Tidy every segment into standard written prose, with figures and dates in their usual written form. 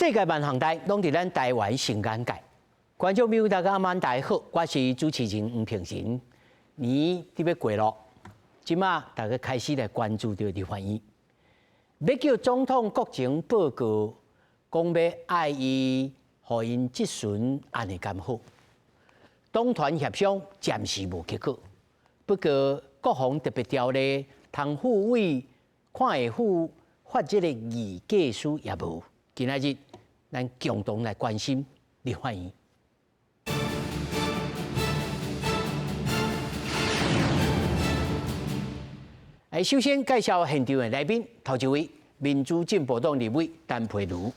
世界萬行代攏佇咱台灣上眼界。觀眾朋友大家晚大家好，我是主持人吳平仁。年佇欲過囉，這馬大家開始來關注著立法院，欲叫總統國情報告，講欲愛伊，予𪜶質詢按呢敢好？黨團協商暫時無結果，不過國防特別條例通付委看會否發這個議價書也無。今仔日咱共同來關心立法院。來，首先介紹現場的來賓，頭一位民主進步黨立委陳佩茹。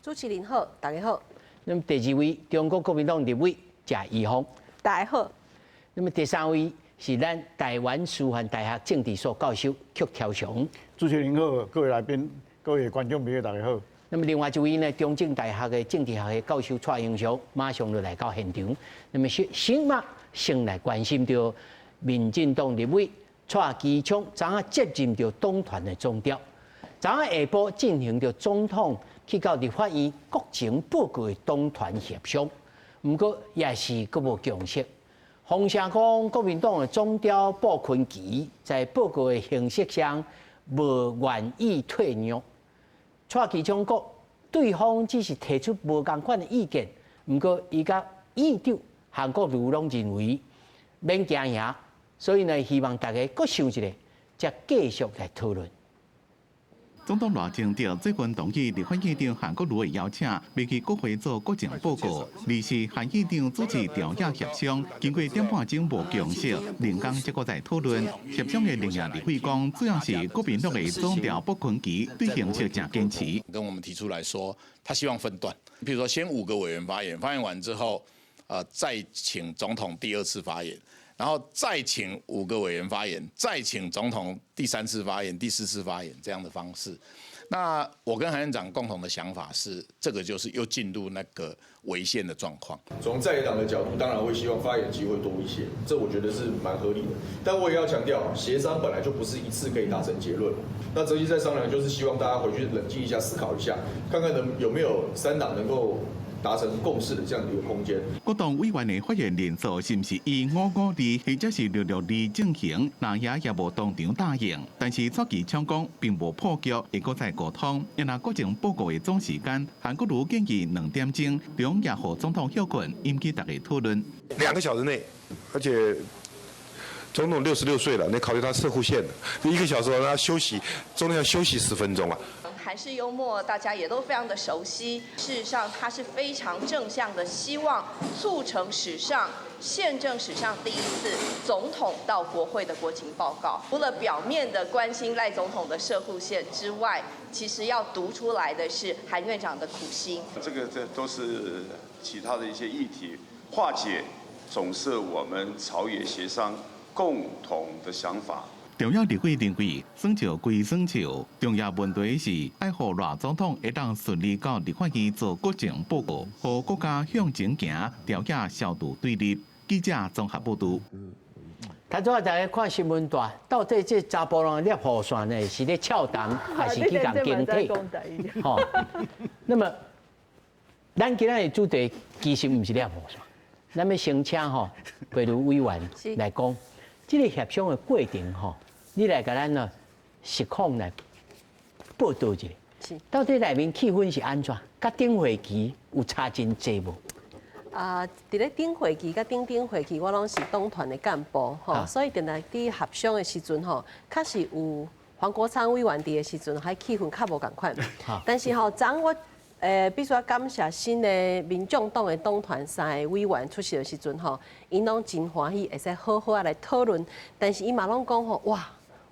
主持人好，大家好。那麼第二位中國國民黨立委謝宜豐，大家好。那麼第三位是咱台灣師範大學政治所教授曲超雄。主持人好，各位來賓、各位觀眾朋友，大家好。那麼另外一位呢，中正大學的政治學系教授蔡英雄，馬上就來到現場。那麼先先嘛，先來關心著民進黨立委蔡其昌，昨昏接任著黨團的總召，昨昏下晡進行著總統去到立法院國情報告的黨團協商，毋過也是閣無共識。風聲講國民黨的總召布坤琪在報告的形式上無願意退讓。蔡其昌講，對方只是提出無仝款的意見，毋過伊佮院長韓國瑜攏認為免驚贏，所以呢，希望大家閣想一下，才繼續來討論。總統賴清德最近同意立法院長韓國瑜的邀請，欲去國會做國情報告。二是韓院長主持朝野協商，經過點半鐘無共識，另工才閣再討論。協商的另一立委講，主要是國民黨的總召布坤琪對形式誠堅持。跟我們提出來說，他希望分段，比如說先五個委員發言，發言完之後，再請總統第二次發言。然後再請五個委員發言，再請總統第三次發言、第四次發言這樣的方式。那我跟韓院長共同的想法是，這個就是又進入那個違憲的狀況。從在野黨的角度，當然會希望發言機會多一些，這我覺得是蠻合理的。但我也要強調，協商本來就不是一次可以達成結論。那這次再商量，就是希望大家回去冷靜一下，思考一下，看看能有沒有三黨能夠達成共識的這樣的一個空間。國黨委員的發言人數是毋是以5-5-2或者是6-6-2進行，那也也無當場答應。但是蔡其昌講並無破局，會閣再溝通。因為國情報告的總時間，韓國瑜建議2點鐘，中也予總統歇睏，引起大家討論。2個小時內，而且總統66歲了，你考慮他攝護腺，1個小時讓他休息，中間要休息10分鐘啊。韓式幽默，大家也都非常的熟悉。事實上，他是非常正向的，希望促成史上憲政史上第一次總統到國會的國情報告。除了表面的關心賴總統的攝護腺之外，其實要讀出來的是韓院長的苦心。這個這都是其他的一些議題化解，總是我們朝野協商共同的想法。中央立委認為，耍笑歸耍笑，重要問題是愛予賴總統會當順利到立法院做國情報告，予國家向前行，朝野消除對立。記者綜合報導。頭拄仔大家看新聞台，到底這查埔人攝雨傘呢，是咧俏談，還是去共警惕？吼，那麼咱今仔日主題其實毋是攝雨傘，咱欲先請吼，佩如委員來講，這個協商的過程吼。你來共咱呢實況來報道一下，到底內面氣氛是按怎？佮頂會期有差真濟無？啊，佇咧頂會期佮頂頂會期，我攏是黨團的幹部吼，所以定定佇協商的時陣吼，確實有黃國昌委員佇的時陣，彼氣氛較無仝款。但是吼，昨我必須要感謝新的民眾黨的黨團三个委員出席的時陣吼，𪜶攏真歡喜，會使好好仔來討論。但是𪜶嘛攏講吼，哇！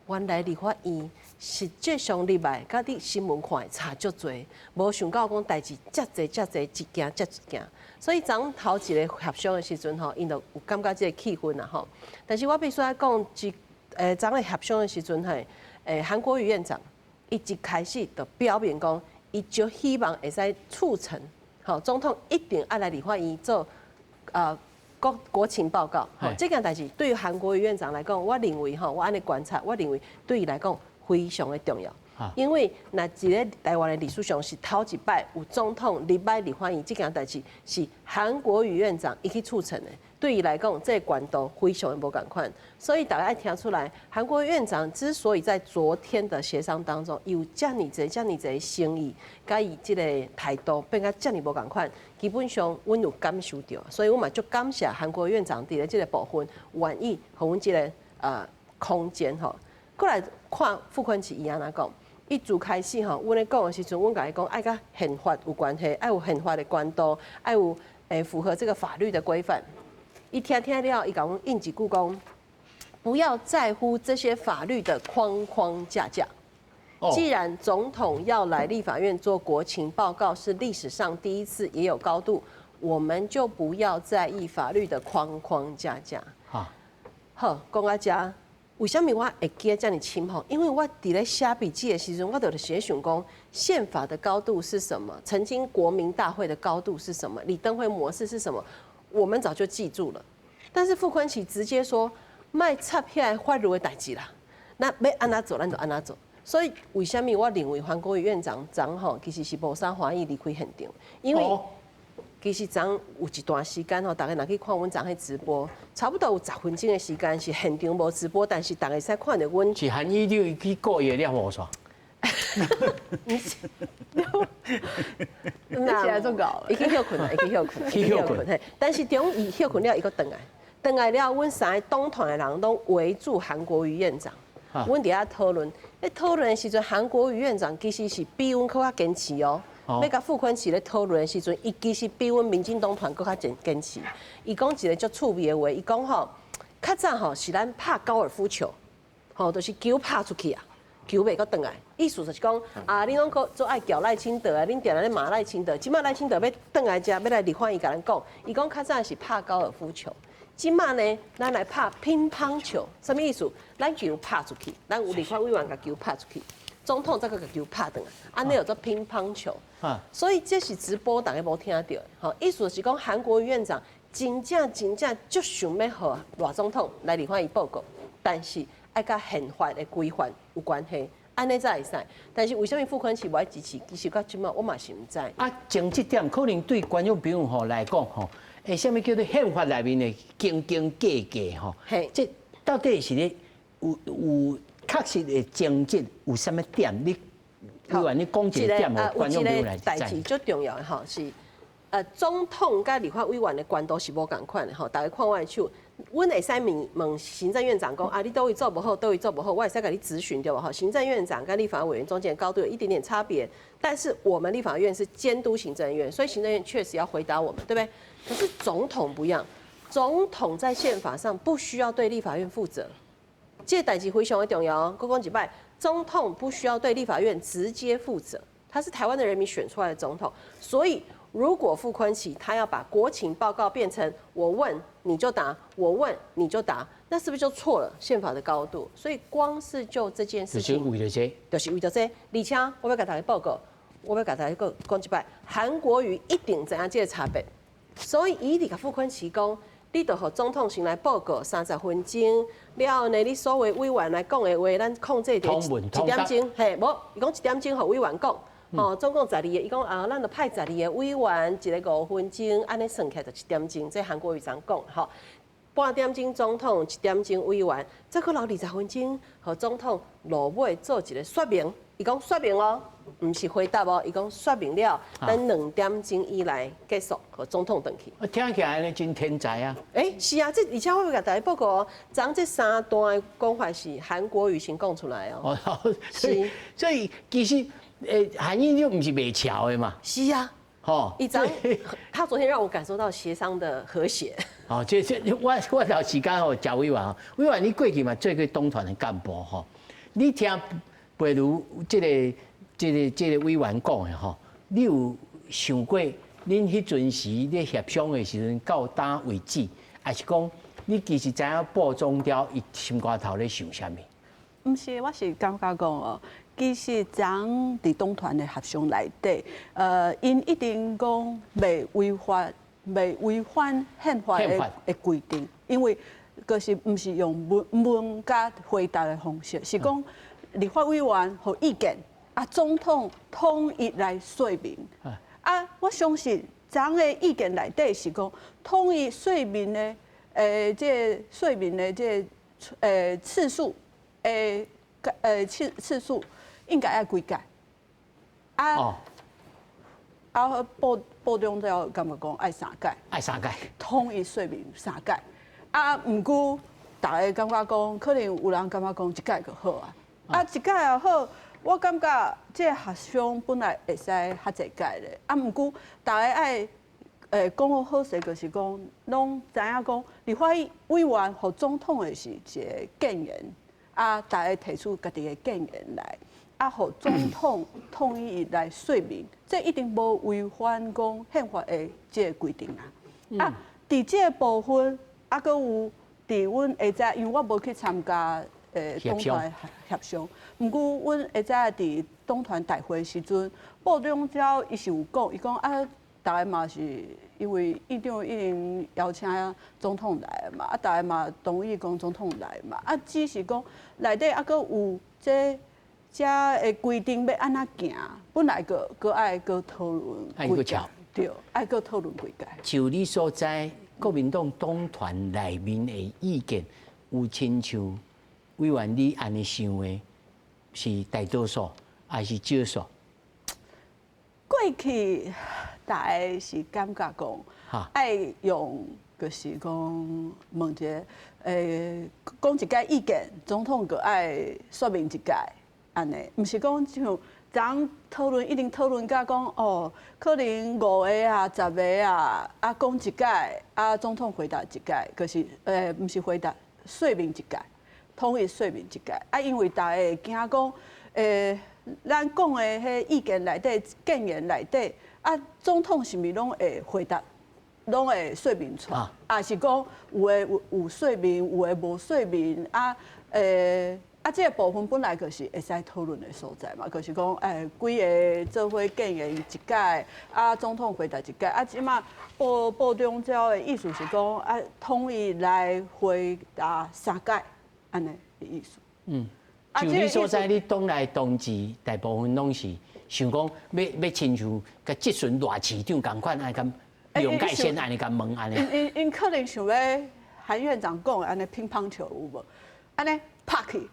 原來立法院實際上入來，佮佇新聞看的差足濟，無想到講代誌遮濟遮濟，一件接一件。所以昨頭一个協商的時陣吼，𪜶就有感覺這个氣氛啦吼。但是我必須愛講，一昨咧協商的時陣嘿，韓國瑜院長，伊一開始就表明講，伊就希望會使促成，吼總統一定愛來立法院做國情報告，吼，這件代誌對於韓國瑜院長來講，我認為吼，我按呢觀察，我認為對伊來講非常的重要。因為若佇咧台灣的歷史上是頭一擺有總統入來立法院這件代誌是韓國瑜院長伊去促成的，對伊來講，這個懸度非常的無仝款，所以大家愛聽出來，韓國瑜院長之所以在昨天的協商當中有遮爾濟、遮爾濟誠意，佮伊這個態度變甲遮爾無仝款，基本上阮有感受著，所以阮嘛足感謝韓國瑜院長佇咧這個部分願意予阮這個空間吼。過來看傅崐萁伊按怎講？伊自開始吼，阮咧講的時陣，阮共伊講愛佮憲法有關係，愛有憲法的懸度，愛有符合這個法律的規範。伊聽聽了，伊共阮應一句講：不要在乎這些法律的框框架架。既然總統要來立法院做國情報告，是歷史上第一次，也有高度，我們就不要在意法律的框框架架。好，講到遮。為啥物我會記得遮爾深吼？因為我佇咧寫筆記的時陣，我就咧想講，憲法的高度是什麼？曾經國民大會的高度是什麼？李登輝模式是什麼？我們早就記住了。但是傅崐萁直接說，莫插遐法律的代誌啦，那欲按怎做，咱就按怎做。所以為啥物我認為韓國瑜院長昨吼其實是無啥歡喜離開現場，因為其實昨有一段時間吼，大家若去看阮昨彼直播，差不多有10分鐘的時間是現場無直播，但是大家會使看著阮。是韓院長去顧伊了無煞？毋是，你是來做搞？伊去歇睏啦，伊去歇睏，去歇睏。但是中伊歇睏了，伊閣轉來，轉來了，阮三個黨團的人攏圍住韓國瑜院長，阮佇遐討論。咧討論的時陣，韓國瑜院長其實是比阮閣較堅持哦。欲共傅崐萁咧討論的時陣，伊其實比阮民進黨團閣較堅堅持。伊講一個足趣味的話，伊講吼，較早吼是咱拍高爾夫球，吼就是球拍出去啊，球袂閣轉來。意思就是講，啊，恁攏閣做愛撬賴清德啊，恁定定咧罵賴清德，這擺賴清德欲轉來遮，欲來立法院共咱講，伊講較早是拍高爾夫球，這擺呢，咱來拍乒乓球，啥物意思？咱球拍出去，咱有立法委員共球拍出去。總統再閣共球拍轉來，按呢叫做乒乓球。所以這是直播，大家無聽著。吼，意思是講韓國瑜院長真正真正足想欲予賴總統來立法院報告，但是愛佮憲法的規範有關係，按呢才會使。但是為啥物傅崐萁無愛支持？其實到這擺我嘛是毋知。啊，從這點可能對觀眾朋友吼來講吼，欸，啥物叫做憲法內面的斤斤計計吼？這到底是咧有有？確實的爭執有啥物點？你委員你講一個點，予觀眾朋友來代誌足重要的吼，是總統佮立法委員的懸度是無仝款的吼。大家看我的手，阮會使問問行政院長講啊，你佗位做無好，佗位做無好，我會使共你質詢對無？吼，行政院長跟立法委員中間高度有一點點差別，但是我們立法院是監督行政院，所以行政院確實要回答我們，對不對？可是總統不一樣，總統在憲法上不需要對立法院負責。這個代誌非常的重要，閣講一擺，總統不需要對立法院直接負責，他是台灣的人民選出來的總統，所以如果傅崐萁他要把國情報告變成我問你就答，我問你就答，那是不是就錯了憲法的高度？所以光是就這件事情，就是為著這個，就是為著這個，而且我欲共大家報告，我欲共大家閣講一擺，韓國瑜一定知影這個差別，所以伊一直共傅崐萁講。你就予總統先來報告30分鐘，了後呢，你所有委員來講的話，咱控制佇一點鐘，嘿，無，伊講一點鐘予委員講，吼，總共12個，伊講啊，咱就派十二個委員，一个5分鐘，按呢算起來就一點鐘，這韓國瑜昨講，吼，半點鐘總統，一點鐘委員，再閣留20分鐘，予總統落尾做一個說明，伊講說明哦。毋是回答哦，伊講說明了，等2點鐘以來結束，予總統轉去。聽起來呢真天才啊！欸，是啊，這而且我欲共大家報告哦，昨這三段的講法是韓國瑜先講出來哦。是，所以其實韓院長毋是袂撨的嘛。是啊。吼，伊昨他昨天讓我感受到協商的和諧。哦，這這我我留時間予賈委員吼，委員你過去嘛做過黨團的幹部吼，你聽譬如這個。這個這個委員講的吼，你有想過恁彼陣時咧協商的時陣到今為止，還是講你其實知影布總調伊心肝頭咧想啥物？毋是，我是感覺講哦，其實昨佇黨團的協商內底，𪜶一定講袂違法、袂違反憲法的的規定，因為就是毋是用問問佮回答的方式，是講立法委員予意見。啊，總統統一來說明。啊，我相信昨的意見內底是講統一說明的，這個說明的這個次數，次數應該愛幾屆？啊，啊，部長就感覺講愛三屆，愛三屆，統一說明三屆。啊，毋過逐家感覺講，可能有人感覺講一屆就好啊。啊，一屆也好，我感覺這個協商本來會使較濟屆咧。啊，毋過逐家愛講好好勢，就是講攏知影講，立法委員予總統的是一個建言，啊，逐家提出家己的建言來，啊，予總統統一來說明，這一定無違反講憲法的這個規定啊。啊，佇這個部分，啊，閣有佇阮下早，因為我無去參加黨團協商，毋過阮下早佇黨團大會時陣，部長了伊是有講，伊講啊，逐家嘛是因為院長已經邀請總統來嘛，啊，逐家嘛同意講總統來嘛，啊，只是講內底啊閣有這遮的規定欲按怎行，本來閣閣愛閣討論幾屆，對，愛閣討論幾屆。就你所知，國民黨黨團內面的意見有親像委員你按呢想的，是大多數還是少數？過去逐家是感覺講，愛用就是講問一个，講一屆意見，總統閣愛說明一屆，按呢，毋是講像昨討論一定討論甲講哦，可能五個啊、10個啊，啊講一屆，啊總統回答一屆，就是毋是回答說明一屆，統一說明一屆，啊因為逐家會驚講，咱講的彼意見內底、建言內底，啊總統是毋是攏會回答，攏會說明出來，抑是講有的有說明，有的無說明，啊啊，這個部分本來就是會使討論的所在嘛，就是講，幾个做伙建言一屆，啊，總統回答一屆，啊，這馬部長了的意思是講，啊，統一來回答三屆，按呢的意思。嗯，就你所知，你黨內同志大部分攏是想講，欲親像共質詢賴市長仝款，按呢共梁界先按呢共問按呢。𪜶可能想欲韓院長講的按呢乒乓球有無？按呢拍去。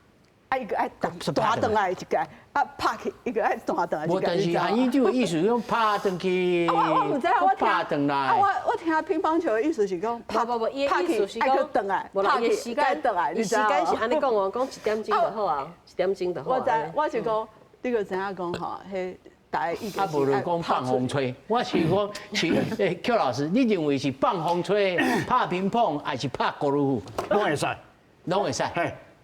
啊，伊閣愛彈轉來一屆，啊拍去，伊閣愛彈轉來一屆。無，但是韓院長的意思講拍轉去，我毋知，我聽拍轉來。啊，我聽乒乓球的意思是講拍無無，伊的意思是講轉來，拍去愛轉來，伊時間是按呢講哦，講一點鐘就好啊，一點鐘就好。我知，我是講，你閣知影講吼，彼逐家意見。啊，無論講放風吹，我是講是邱老師，你認為是放風吹、拍乒乓，還是拍高爾夫？攏會使，攏會使。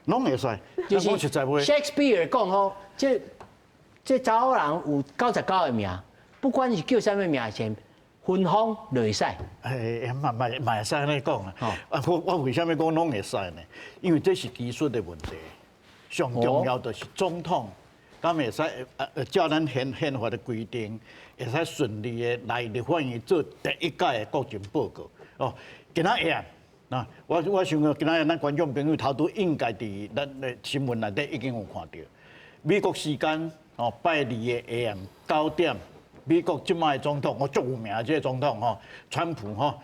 攏會使，就是 Shakespeare 講吼，這查某人有99個名，不管是叫啥物名，先芬芳就會使。欸，嘛嘛嘛會使按呢講啊。啊，我為啥物講攏會使呢？因為這是技術的問題，上重要就是總統敢會使照咱憲法的規定，會使順利的來立法院做第一屆的國情報告。哦，今仔日。那我想講，今仔日咱觀眾朋友頭拄應該佇咱的新聞內底已經有看著，美國時間哦拜二的下暗9點，美國這擺的總統，哦足有名這个總統吼，川普吼，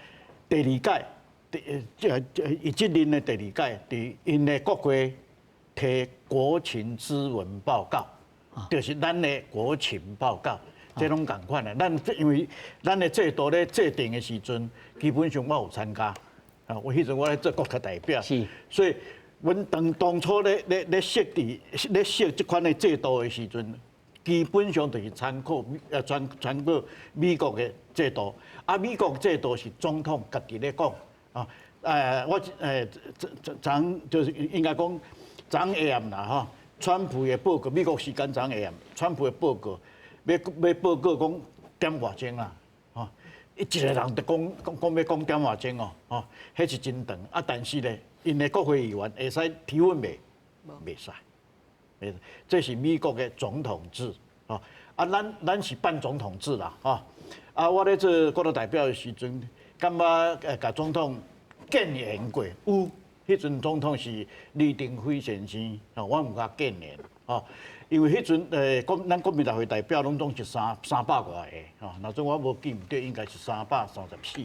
第二屆，第這這伊這任的第二屆，佇𪜶的國會提國情諮文報告，就是咱的國情報告，這攏仝款的。咱因為咱的制度咧制定的時陣，基本上我有參加。啊！我彼陣我咧做國家代表，所以阮當初咧設置咧設這款的制度的時陣，基本上就是參考美國的制度。啊，美國制度是總統家己咧講啊。我昨昨就是應該講昨下暗啦吼，川普的報告，美國時間昨下暗，川普的報告欲報告講點外鐘啦。伊一個人就講講講欲講點外鐘哦，吼，彼是真長啊！但是咧，𪜶的國會議員會使提問袂？袂使，袂使。這是美國的總統制，吼啊！咱是半總統制啦，吼啊！我咧做國大代表的時陣，感覺共總統建言過有，彼阵总统是李登辉先生，哦，我毋敢建言，哦，因为彼阵咱国民大会代表拢总是三百外个，吼，若准我无记毋对，应该是334个，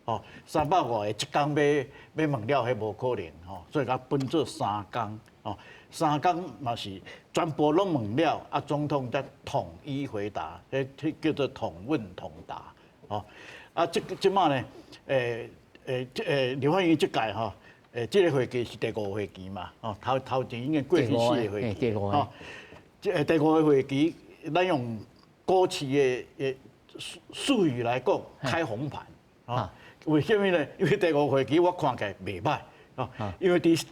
吼，三百外个一工欲问了，彼无可能，吼，所以共分做三工，吼，三工嘛是全部拢问了，啊，总统才统一回答，彼叫做统问统答，吼，啊，这摆呢，立法院这届吼。这个会期是第五会期嘛？哦，头头前已经过去四个会期，吼，这第五个会期，咱用股市的术语来讲，开红盘，啊，为什么呢？因为第五会期我看起来袂䆀，啊，因为伫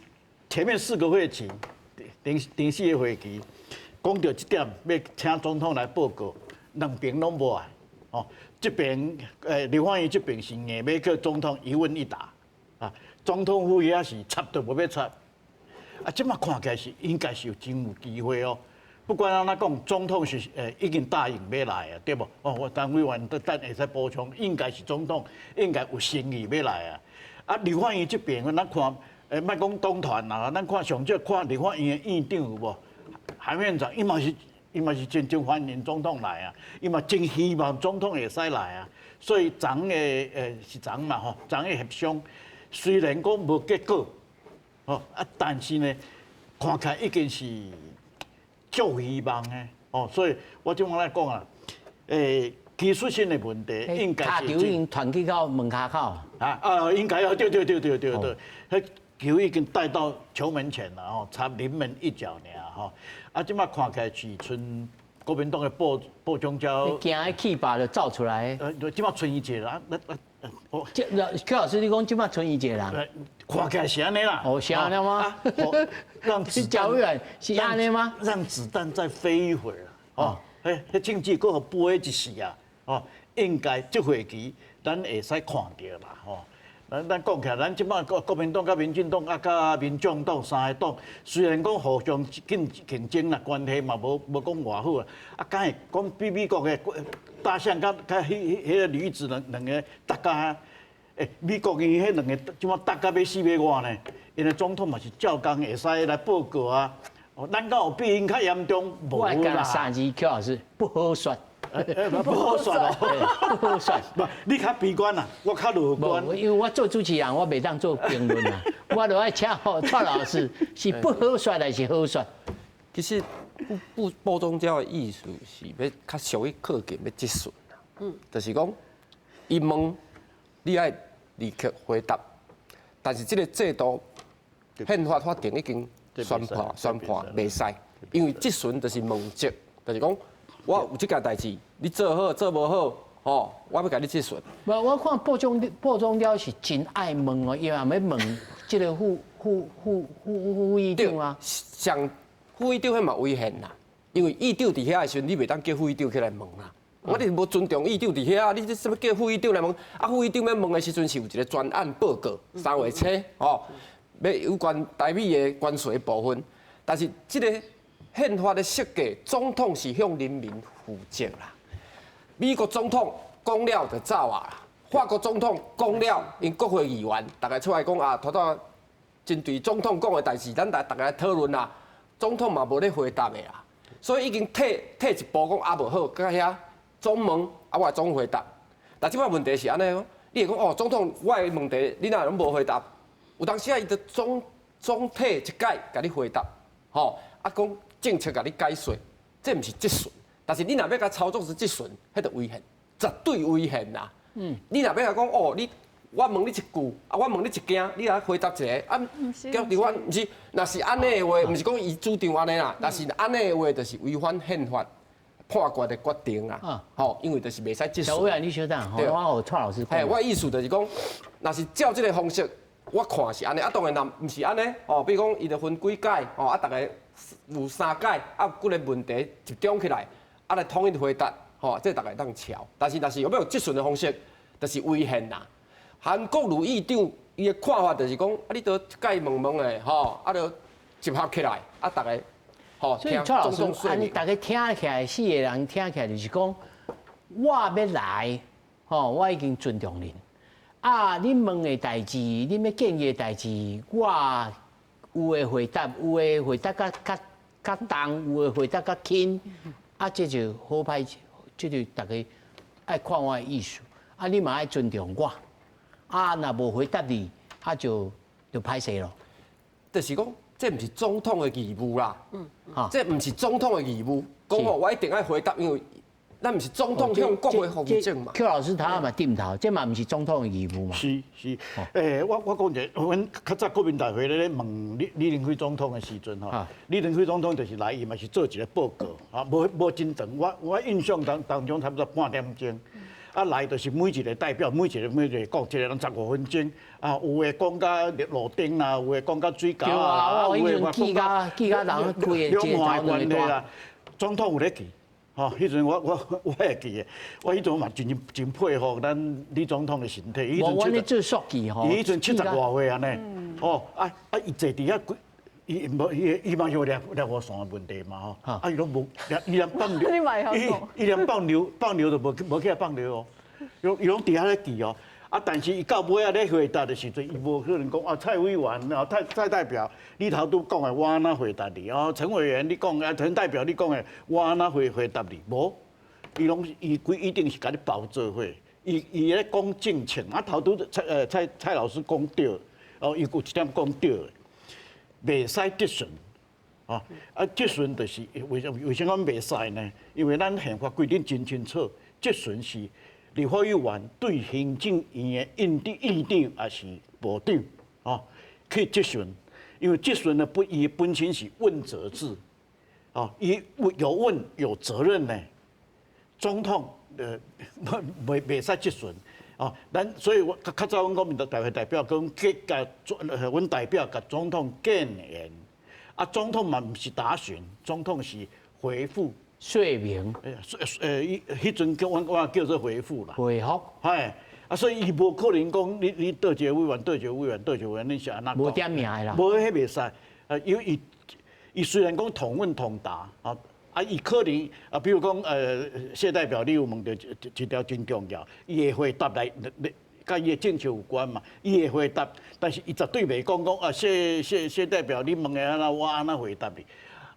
前面四个会期，顶四个会期，讲到这点，欲请总统来报告，两边拢无爱，哦，这边立法院这边是硬欲叫总统一问一答，啊。总统府遐是插都无欲插，啊，这马看起来是应该是有真有机会哦。不管按怎讲，总统是已经答应欲来啊，对无？哦，我陈委员等会使补充，应该是总统应该有诚意欲来啊。啊，立法院这边，咱看，莫讲党团啦，咱看上少看立法院的院长有无？韩院长，伊嘛是真真欢迎总统来啊，伊嘛真希望总统会使来啊。所以昨的是昨嘛吼，昨的协商。虽然讲无结果，哦啊，但是呢，看起来已经是足希望的哦，所以我这样来讲啊，技术性的问题应该是跤球已经传去到门跤口啊啊，应该要对对对对对对，彼球已经带到球门前了哦，差临门一脚尔吼，啊，这马看起来是賰国民党的布中鸟，惊彼气巴就走出来。这马賰伊一个人，那那。哦，这柯老师，你讲这马賰伊一个人，看起来是按呢啦。哦，是按呢吗？让子弹是按呢吗？让子弹再飞一会儿哦，彼彼政治阁予飞一时啊，哦，应该这会期咱会使看著啦，吼。咱讲起来，咱这马国民党、佮民进党啊、佮民众党三个党，虽然讲互相竞竞争啦，关系嘛无无讲偌好啊，啊，敢会讲比美国的大象佮佮彼彼个驴子两两个大家，美国𪜶彼两个这马打甲欲死欲活呢？𪜶的总统嘛是照工会使来报告啊。哦，咱敢有比𪜶较严重？无啦。三字柯老师不好说。不好说哦，不好说。无，你较悲观啦，我较乐观。因为我做主持人，我袂当做评论啊。我就爱请好蔡老师，是不好说还是好说？其实布中鸟的意思是欲较属于靠近欲质询啦。就是讲，伊问你爱立刻回答，但是这个制度宪法法庭已经宣判袂使，因为质询就是问责，就是讲。我有这件代志，你做好做无好，吼，我欲共你质询。无，我看布中鸟是真爱问哦，伊也欲问这个副议长啊。像副议长彼嘛违宪啦，因为议长伫遐的时阵，你袂当叫副议长起来问啦。我哋无尊重议长伫遐，你这啥物叫副议长来问？啊，副议长欲问的时阵是有一个专案报告，3月初吼，欲有关台美的关税部分，但是这个。宪法的设计，总统是向人民负责啦。美国总统讲了就走啊，法国总统讲了，𪜶国会议员逐家出来讲啊，头拄针对总统讲的代志，咱逐家来讨论啦。总统嘛无咧回答的啦，所以已经退一步讲啊无好，搁遐总问啊，我总回答。但这摆问题是按呢讲，你会讲哦，总统我的问题你若拢无回答，有当时啊，伊就总体一解共你回答，吼啊讲。政策共你解说，这毋是质询，但是你若欲共操作是质询，彼就违宪，绝对违宪啦。你若欲共讲哦，你我问你一句，啊，我问你一件，你来回答一个，啊，叫立法毋是，若是按呢的话，毋是讲伊主张按呢啦，若是按呢的话，就是违反宪法判决的决定啦。吼，因为就是袂使质询。小委员，你稍等，我予蔡老师。嘿，我意思就是讲，若是照这个方式，我看是按呢，啊，当然若毋是按呢，哦，比如讲伊就分几届，哦，啊，逐家有三届，啊，有几个问题集中起来，啊，来统一回答，吼，这逐家当乔。但是若是有欲用质询的方式，就是违宪啦。韩国瑜议长伊的看法就是讲，啊，你都一概问问的，吼，啊，就集合起来，啊，逐家，吼，所以蔡老师，按呢逐家听起来，四个人听起来就是讲，我欲来，吼，我已经尊重恁。啊，你問的代誌，你欲建議的代誌，我有的回答，有的回答較較較重，有的回答較輕，啊，這就好歹，這就大家愛看我的意思，啊，你嘛愛尊重我，啊，若無回答你，啊就就歹勢咯。就是講，這毋是總統的義務啦，這毋是總統的義務，講吼我一定愛回答，因為咱毋是總統向國會負責嘛。邱老師頭嘛點頭，這嘛毋是總統的義務嘛。是是，我講一下，阮較早國民大會咧問李李登輝總統的時陣吼，李登輝總統就是來，伊嘛是做一個報告，啊，無無真長，我我印象當當中差不多半點鐘。啊，來就是每一個代表，每一個每一個講，一個人15分鐘，啊，有的講甲路燈啦，有的講甲水喉啊，有的講甲記甲人規個兩岸的關係啦。總統有咧記，吼，彼陣我我我會記的，我彼陣嘛真真佩服咱李總統的身體。我咧做速記吼，伊彼陣70外歲按呢，哦，啊啊，伊坐佇遐，伊無伊伊嘛有掠掠雨傘的問題嘛吼，啊伊攏無，伊連放尿，伊伊連放尿放尿都無無去遐放尿哦，伊伊攏佇遐咧記哦，啊但是伊到尾仔咧回答的時陣，伊無可能講啊蔡委員啊蔡蔡代表，你頭拄講的我按怎回答你哦，陳委員你講啊陳代表你講的我按怎回回答你，無，伊攏伊規一定是共你包做伙，伊伊咧講政策，啊頭拄蔡蔡蔡老師講對，哦伊有一點講對的。袂使質詢，哦，啊質詢就是為什為什麼袂使呢？因為咱憲法規定真清楚，質詢是立法委員對行政院的院長、院長抑是部長，哦，去質詢。因為質詢呢，不伊本身是問責制，哦，伊有問有責任呢。總統袂袂使質詢。哦，咱所以我較較早阮國民黨大會代表講，去共總阮代表共總統建言，啊，總統嘛毋是答詢，總統是回覆說明。伊彼陣叫阮我叫做回覆啦。回覆。嘿，啊，所以伊無可能講你你佗一個委員，佗一個委員，佗一個委員，你是按怎講？無點名的啦。無彼袂使，啊，因為伊伊雖然講統問統答，啊。啊，伊可能啊，比如講，謝代表，你有問著一一條真重要，伊會回答來，佮伊的政策有關嘛，伊會回答，但是伊絕對袂講講啊，謝謝謝代表，你問的按怎，我按怎回答你，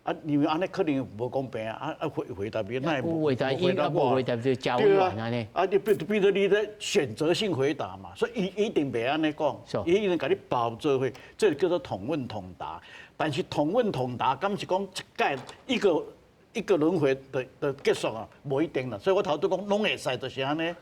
啊，因為按呢可能無公平啊，啊回回答你，那會回答伊，啊無回答就交委員按呢。啊，你變變做你咧選擇性回答嘛，所以伊一定袂按呢講，伊一定共你包做伙，這個叫做統問統答。但是統問統答，敢是講一屆一個一個輪迴的的結束啊，無一定啦。所以我頭拄講攏會使，就是按呢。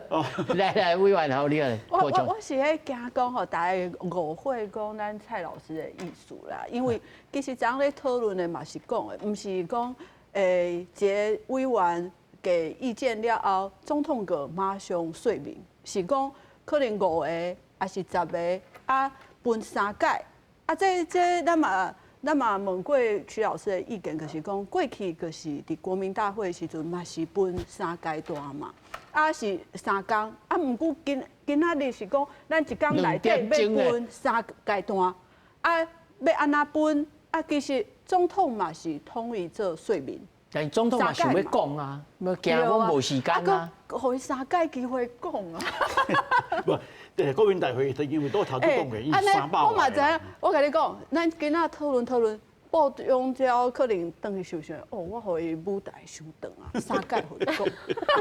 哦，來來，委員好，你來。我我我是咧驚講吼，大家誤會講咱蔡老師的意思啦。因為其實昨昏咧討論的嘛是講的，毋是講一個委員給意見了後，總統閣馬上說明，是講可能5個抑是10個啊，分3屆啊，這這咱嘛。咱嘛問過徐老師的意見，就是講過去就是佇國民大會的時陣嘛是分3階段嘛，啊是3工，啊毋過今今仔日是講咱一工內底欲分3階段，啊欲按怎分？啊其實總統嘛是統一做說明，但總統嘛想欲講啊，欲驚講無時間啊，予伊3屆機會講啊。對，國民大會因為都頭拄講過，伊300 我嘛知影，我共你講，咱今仔討論討論，部長了可能轉去想想，哦，我予伊舞台傷長啊，3屆予伊講。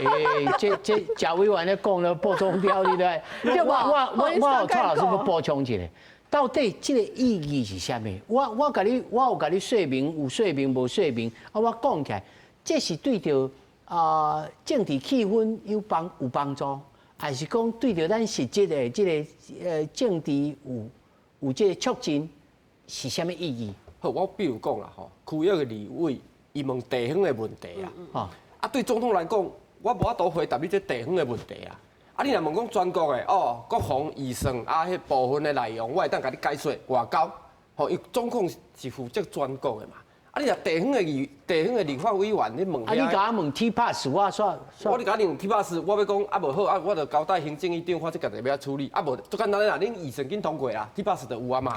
欸，這這賈委員咧講了，部長了，你咧，我我我我蔡老師閣補充一下，到底這個意義是啥物？我我共你，我有共你說明，有說明無說明，啊，我講起來，這是對著啊政治氣氛有幫有幫助。還是講對著咱實質的這個政治有有這個促進是啥物意義？好，我比如講啦吼，區域的立委伊問地方的問題啊，啊對總統來講，我無法度回答你這地方的問題啊。啊，你若問講全國的哦，國防預算啊，彼部分的內容，我會當共你解說外交，吼，伊總統是負責全國的嘛。啊！你若地方的地方的立法委員，你問，啊！你共我問 T pass，我煞我你共我問 T pass，我欲講啊無好啊，我就交代行政院長，我這家己欲按處理。啊無，足簡單啦，恁預算緊通過啦，T pass 就有啊嘛。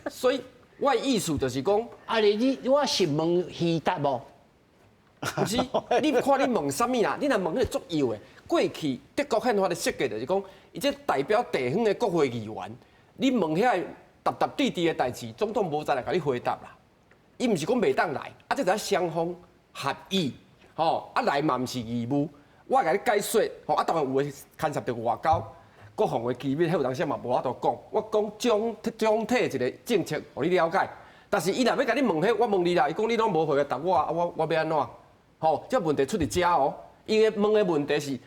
所以我的意思就是講，啊你你我是問虛答無？毋是，你看你問啥物啦？你若問彼個足幼的，過去德國憲法的設計就是講，伊這代表地方的國會議員，你問遐个沓沓滴滴的代誌，總統無才來共你回答啦。伊毋是講袂當來，啊，這就雙方合意，吼，啊來嘛毋是義務，我共你解說，吼，啊當然有的牽涉著外交、國防的機密，彼有當時嘛無法度講。我講總體一个政策，予你了解。但是伊若欲共你問彼，我問你啦，伊講你攏無回答我，啊我欲按怎？吼，這問題出佇遮哦。伊的問的問題是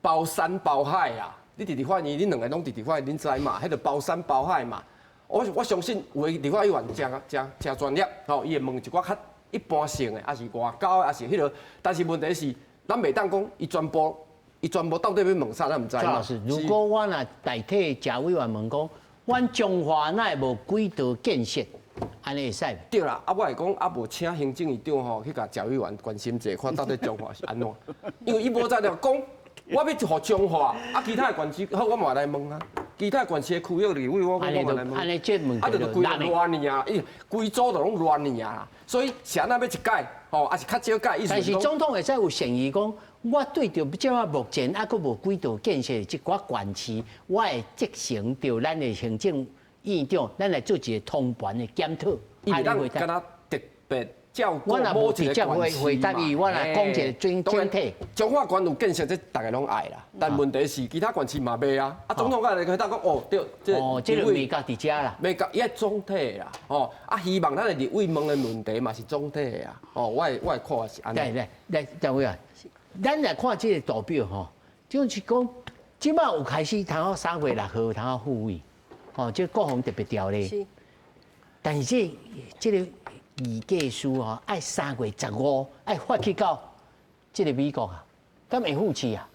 包山包海啊！你佇立法院，恁兩个攏佇立法院，恁知嘛？彼就包山包海嘛。我相信有的立法委員誠誠誠專業，吼，伊會問一寡較一般性的，抑是外交，抑是彼落。但是問題是，咱袂當講伊全部，伊全部到底欲問啥，咱毋知。蔡老師，如果我若代替賈委員問講，阮彰化哪會無軌道建設？按呢會使？對啦，啊，我會講啊，無請行政院長吼去共賈委員關心者，看到底彰化是按怎？因為伊無才調講，我欲予彰化，啊，其他的縣市好，我嘛來問啊。其他縣市的區域立委，我嘛來問。按呢這問啊，就規個亂去啊，伊規組就攏亂去啊。所以是按怎欲一改，吼，抑是較少改。但是總統會使有善意講，我對著這馬目前猶閣無軌道建設這寡縣市，我會責成著咱的行政院長，咱來做一个通盤的檢討。伊袂當敢若特別照顧某一個縣市回答伊，我來講一个整體。彰化縣有建設，這逐家攏愛啦。但問題是，其他縣市嘛袂啊。啊，總統敢來回答講，哦，對，這這個未到佇遮啦，未到，伊愛總體啦。哦，啊，希望咱的立委問的問題嘛是總體的啊。哦，我的看法是按呢。來來來，陳委員，咱來看這個圖表吼，就是講，這馬有開始通好3月6號通好復位。哦，這國防特別條例，但是這個議價書吼，愛3月15愛發去到這個美國啊，敢會付錢啊？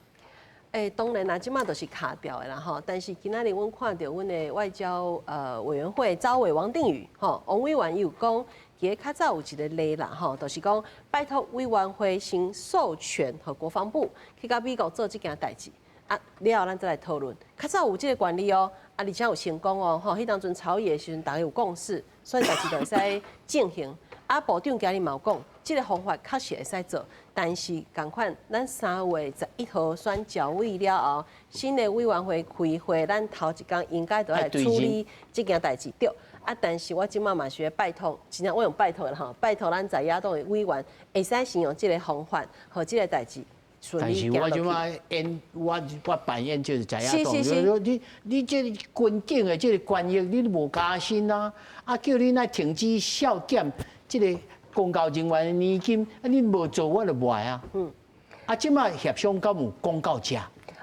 欸，當然啦，這馬都是卡掉的啦吼。但是今仔日阮看著阮的外交委員會召委王定宇吼，王委員伊有講，佇咧較早有一个例啦吼，就是講拜託委員會先授權予國防部去共美國做這件代誌。啊，了後咱再來討論。較早有這个權利哦，啊，而且有成功哦，吼，彼當陣朝野的時陣，大家有共識，所以代誌就會使進行。啊，部長今日嘛有講，這个方法確實會使做，但是仝款，咱3月11號選召委了後，新的委員會開會，咱頭一工應該就來處理這件代誌對。啊，但是我這馬嘛是欲拜託，真正我用拜託啦吼，拜託咱在野黨的委員，會使先用這个方法，予這个代誌。但是我這馬演，我扮演就是在野黨，你這個軍警的這个權益，你都無加薪啊！啊，叫你來停止削減這个公教人員的年金，啊，你無做我就袂啊。啊，這馬協商敢有講到這？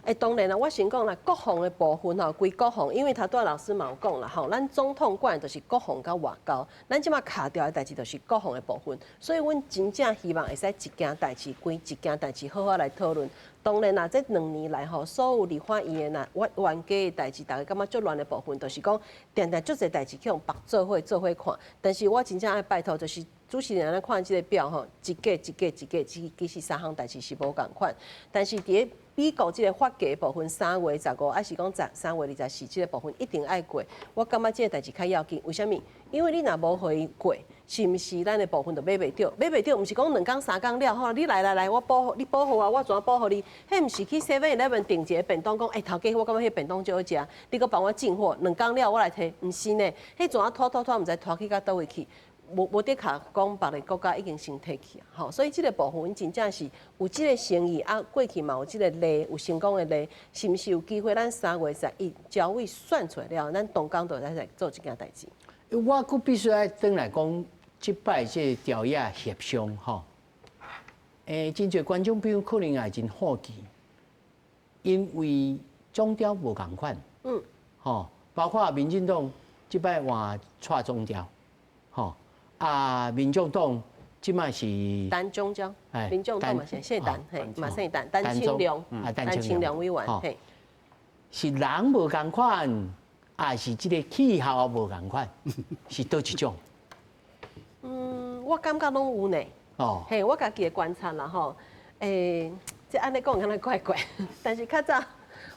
欸，當然啦，我先講啦，國防的部分吼，規國防，因為頭拄仔老師嘛有講啦吼，咱總統管就是國防佮外交，咱這馬卡掉的代誌就是國防的部分，所以阮真正希望會使一件代誌規一件代誌好好來討論。當然啦，這兩年來吼，所有立法院的若冤家的代誌，大家感覺足亂的部分，就是講定定足濟代誌去予縛做伙做伙看。但是我真正愛拜託，就是主持人來看這个表吼，一個一個一個，其實三項代誌是無仝款，但是佇咧美國這个法規部分，3月15，抑是講3月24，這个部分一定愛過。我感覺這个代誌較要緊，為啥物？因為你若無予伊過，是毋是咱的部分就買袂著？買袂著，毋是講2工3工了吼，你來來來，我補你補予我，我怎補予你？彼毋是去 Seven Eleven 訂一个便當，講欸頭家，我感覺彼便當足好食，你閣幫我進貨，2工了我來提，毋是呢？彼怎啊拖拖拖，毋知拖去到佗位去。無得卡講別个國家已經先提去啊，吼，所以這个部分真正是有這个誠意啊，過去嘛有這个例，有成功的例，是毋是有機會？咱3月11召委選出來了，咱同工就會使做這件代誌。我閣必須愛轉來講，這擺這个朝野協商吼，欸，真濟觀眾朋友可能也真好奇，因為總調無仝款，吼，包括民進黨這擺換蔡總調，吼。啊，民眾黨這擺是陳總召，民眾黨嘛是姓陳，嘿，嘛姓陳，陳清良，陳清良委員，嘿，是人無仝款，還是這个氣候無仝款，是佗一種？嗯，我感覺攏有呢。哦，嘿，我家己的觀察啦吼，欸，這按呢講敢若怪怪，但是較早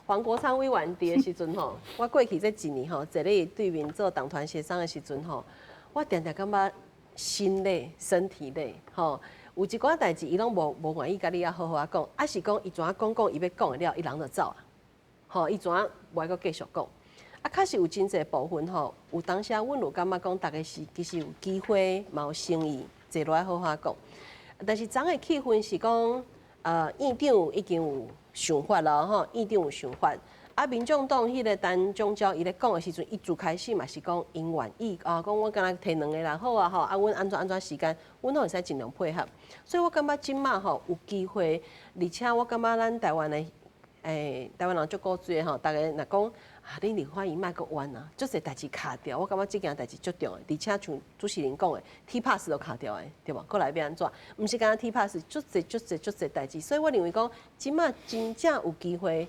黃國昌委員佇的時陣吼，我過去這一年吼，坐咧對面做黨團協商的時陣吼，我定定感覺。心累、身體累，吼，有一寡代誌伊攏無願意共你啊好好仔講，抑是講伊怎講講伊欲講的了，伊人就走啊，吼，伊怎無愛閣繼續講。啊，確實有真濟部分吼，有當時阮有感覺講，逐家是其實有機會，嘛有誠意坐落來好好講。但是昨的氣氛是講，院長已經有想法了吼，院長有想法。啊，民眾黨彼個陳總召伊咧講的時陣，伊自開始嘛是講𪜶願意啊，講阮敢若提兩個人好啊吼，啊，阮按怎按怎時間，阮攏會使盡量配合。所以我感覺這馬吼有機會，而且我感覺咱台灣的，台灣人足古錐的吼，逐家若講啊，你立法院莫閣冤啊，足濟代誌卡著，我感覺這件代誌足重要，而且像主持人講的，T-Pass 都卡著的，對無？閣來欲按怎？毋是干焦 T-Pass，足濟足濟足濟代誌，所以我認為講，這馬真正有機會，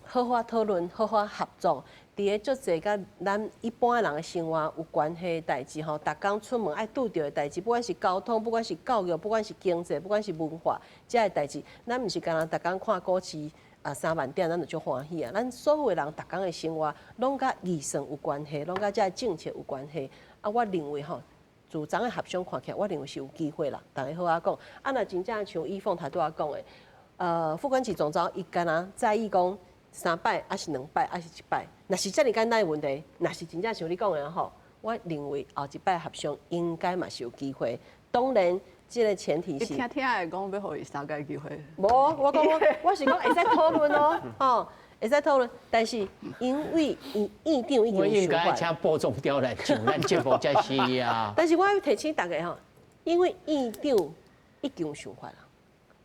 好好討論，好好合作，佇咧足濟佮咱一般人的生活有關係的代誌吼，逐工出門愛拄著的代誌，不管是交通，不管是教育，不管是經濟，不管是文化，這个代誌，咱毋是干焦逐工看股市啊3萬點，咱就足歡喜啊！咱所有的人逐工的生活，攏佮預算有關係，攏佮這个政策有關係。啊，我認為吼，自昨的協商看起來，我認為是有機會啦。逐家好好講，啊，若真正像以鳳頭拄仔講的，傅崑萁總召伊敢若在意講三擺，抑是兩擺，抑是一擺？若是遮爾簡單的問題，若是真正像你講的吼，我認為後一擺協商應該嘛是有機會。當然，這個前提是。你聽聽會講欲予伊三擺機會。無，我講我是講會使討論哦，吼，會使討論，但是因為院長已經我應該請播總調來上咱節目才是啊。但是我欲提醒大家吼，因為院長已經有想法啦。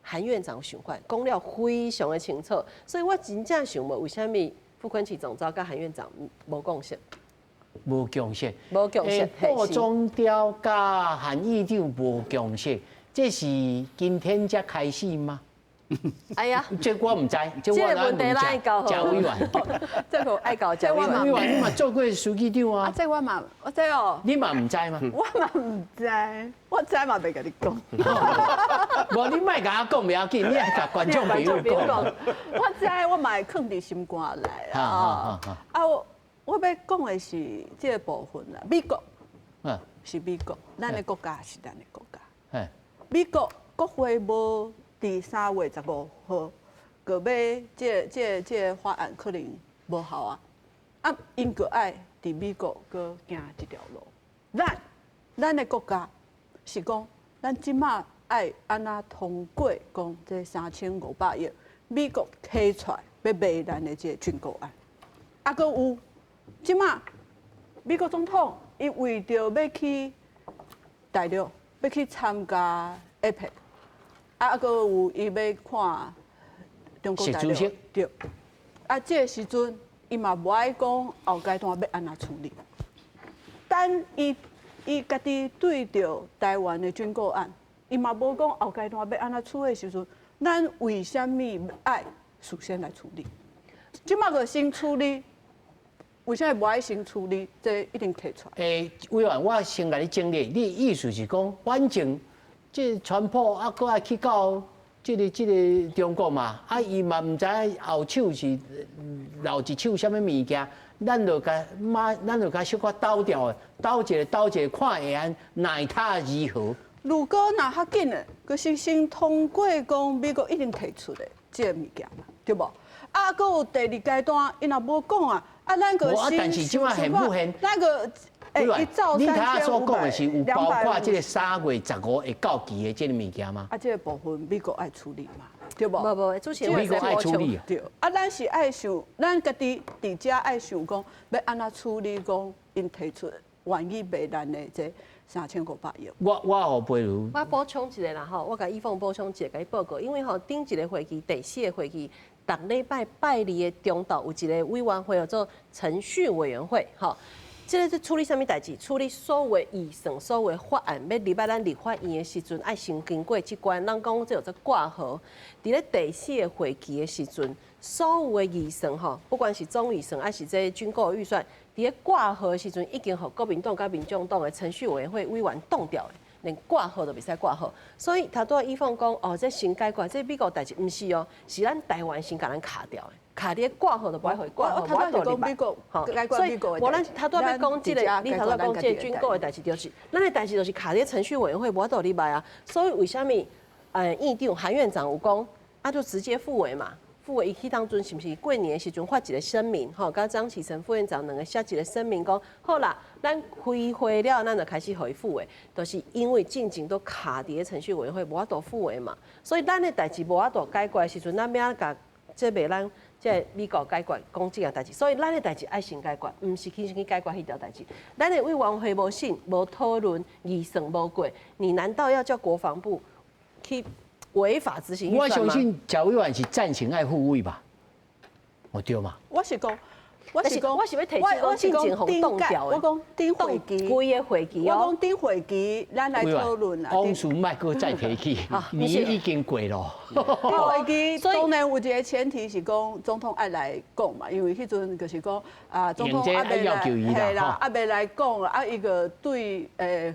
韓院長有想法，講了非常的清楚，所以我真正想問，為啥物傅崑萁總召佮韓院長無共識？無共識，無共識。傅總調佮韓院長無共識，這是今天才開始嗎？哎呀，這我毋知，這個問題咱愛交賈委員，這個愛交賈委員，你嘛做過書記長啊？啊，這我嘛，我知哦。你嘛毋知嗎？我嘛毋知，我知嘛袂共你講。無，你莫共我講袂要緊，你愛共觀眾朋友講。我知，我嘛會囥佇心肝內啊。啊，我欲講的是這個部分啦。美國，是美國，咱的國家是咱的國家。美國國會無。佇3月15號，閣欲這個法案可能無效啊！啊，𪜶閣愛佇美國閣行這條路。咱的國家是講，咱這馬愛按怎通過講這3500億，美國提出來欲賣咱的這個軍購案。啊，閣有這馬美國總統伊為著欲去大陸，欲去參加 APEC。啊，閣有伊欲看中國大陸，對。啊，這個時陣伊嘛無愛講後階段欲按怎處理。等伊家己對著台灣的軍購案，伊嘛無講後階段欲按怎處理的時陣，咱為啥物愛事先來處理？這馬閣先處理，為啥物無愛先處理？這一定提出來。委員，我先共你整理，你意思是講，反正。這川普啊，閣愛去到這個中國嘛，啊，伊嘛毋知後手是留一手啥物物件，咱就共馬，咱就共小可鬥掉，鬥一下鬥一下，看會按奈他如何。如果若較緊的，閣是先通過講美國一定提出的這個物件嘛，對無？啊，閣有第二階段，伊若無講啊，啊，咱閣先，但是這馬現不現？咱閣。你頭仔所講的是有包括這個3月15會到期的這個物件嗎？啊，這個部分美國愛處理嘛，對無？無無，主持人美國愛處理。對，啊，咱是愛想，咱家己佇遮愛想講，欲按怎處理？講𪜶提出願意賣咱的這3500億。我予佩如。我補充一下啦吼，我共以鳳補充一下，共你報告，因為吼頂一個會議，第四個會議，逐禮拜拜二的中晝有一個委員會叫做程序委員會，吼。這個是處理啥物代誌？處理所有預算、所有法案，欲入來咱立法院的時陣，愛先經過這關。人講這叫做掛號。佇咧第四個會期的時陣，所有的預算吼，不管是總預算還是這軍購預算，佇咧掛號的時陣，已經予國民黨佮民眾黨的程序委員會委員擋掉的，連掛號都袂使掛號。所以頭拄仔以鳳講，哦，這先解決這美國代誌，毋是哦，是咱台灣先共咱卡掉的。卡咧挂号都無愛予伊掛號，無法度入來。吼，所以無咱頭拄仔欲講這个，你頭拄仔講這个軍購的代誌，就是，咱的代誌就是卡咧程序委員會無法度入來啊。所以為啥物？院長韓院長有講，啊就直接復委嘛。復委伊彼當陣是毋是過年的時陣發一个聲明？吼，佮張啟臣副院長兩个寫一个聲明講，好啦，咱開會了，咱就開始予伊復委，就是因為進前都卡佇咧程序委員會無法度復委嘛。所以咱的代誌無法度解決的時陣，咱欲按怎共這袂咱這美國解決講這件代誌，所以咱的代誌愛先解決，毋是去先去解決彼條代誌。咱的委員會無審、無討論、預算無過，你難道要叫國防部去違法執行預算嗎？我相信賈委員是贊成愛復委吧？哦對嘛？我是講，我是講，我是欲提醒講進前予凍掉的。我講頂會期，規个會期哦。我講頂會期，咱來討論啊。往事莫閣再提起，你已經過咯。頂會期當然有一个前提是講總統愛來講嘛，因為彼陣就是講啊，總統猶未來，嘿啦，猶未來講啊，伊個對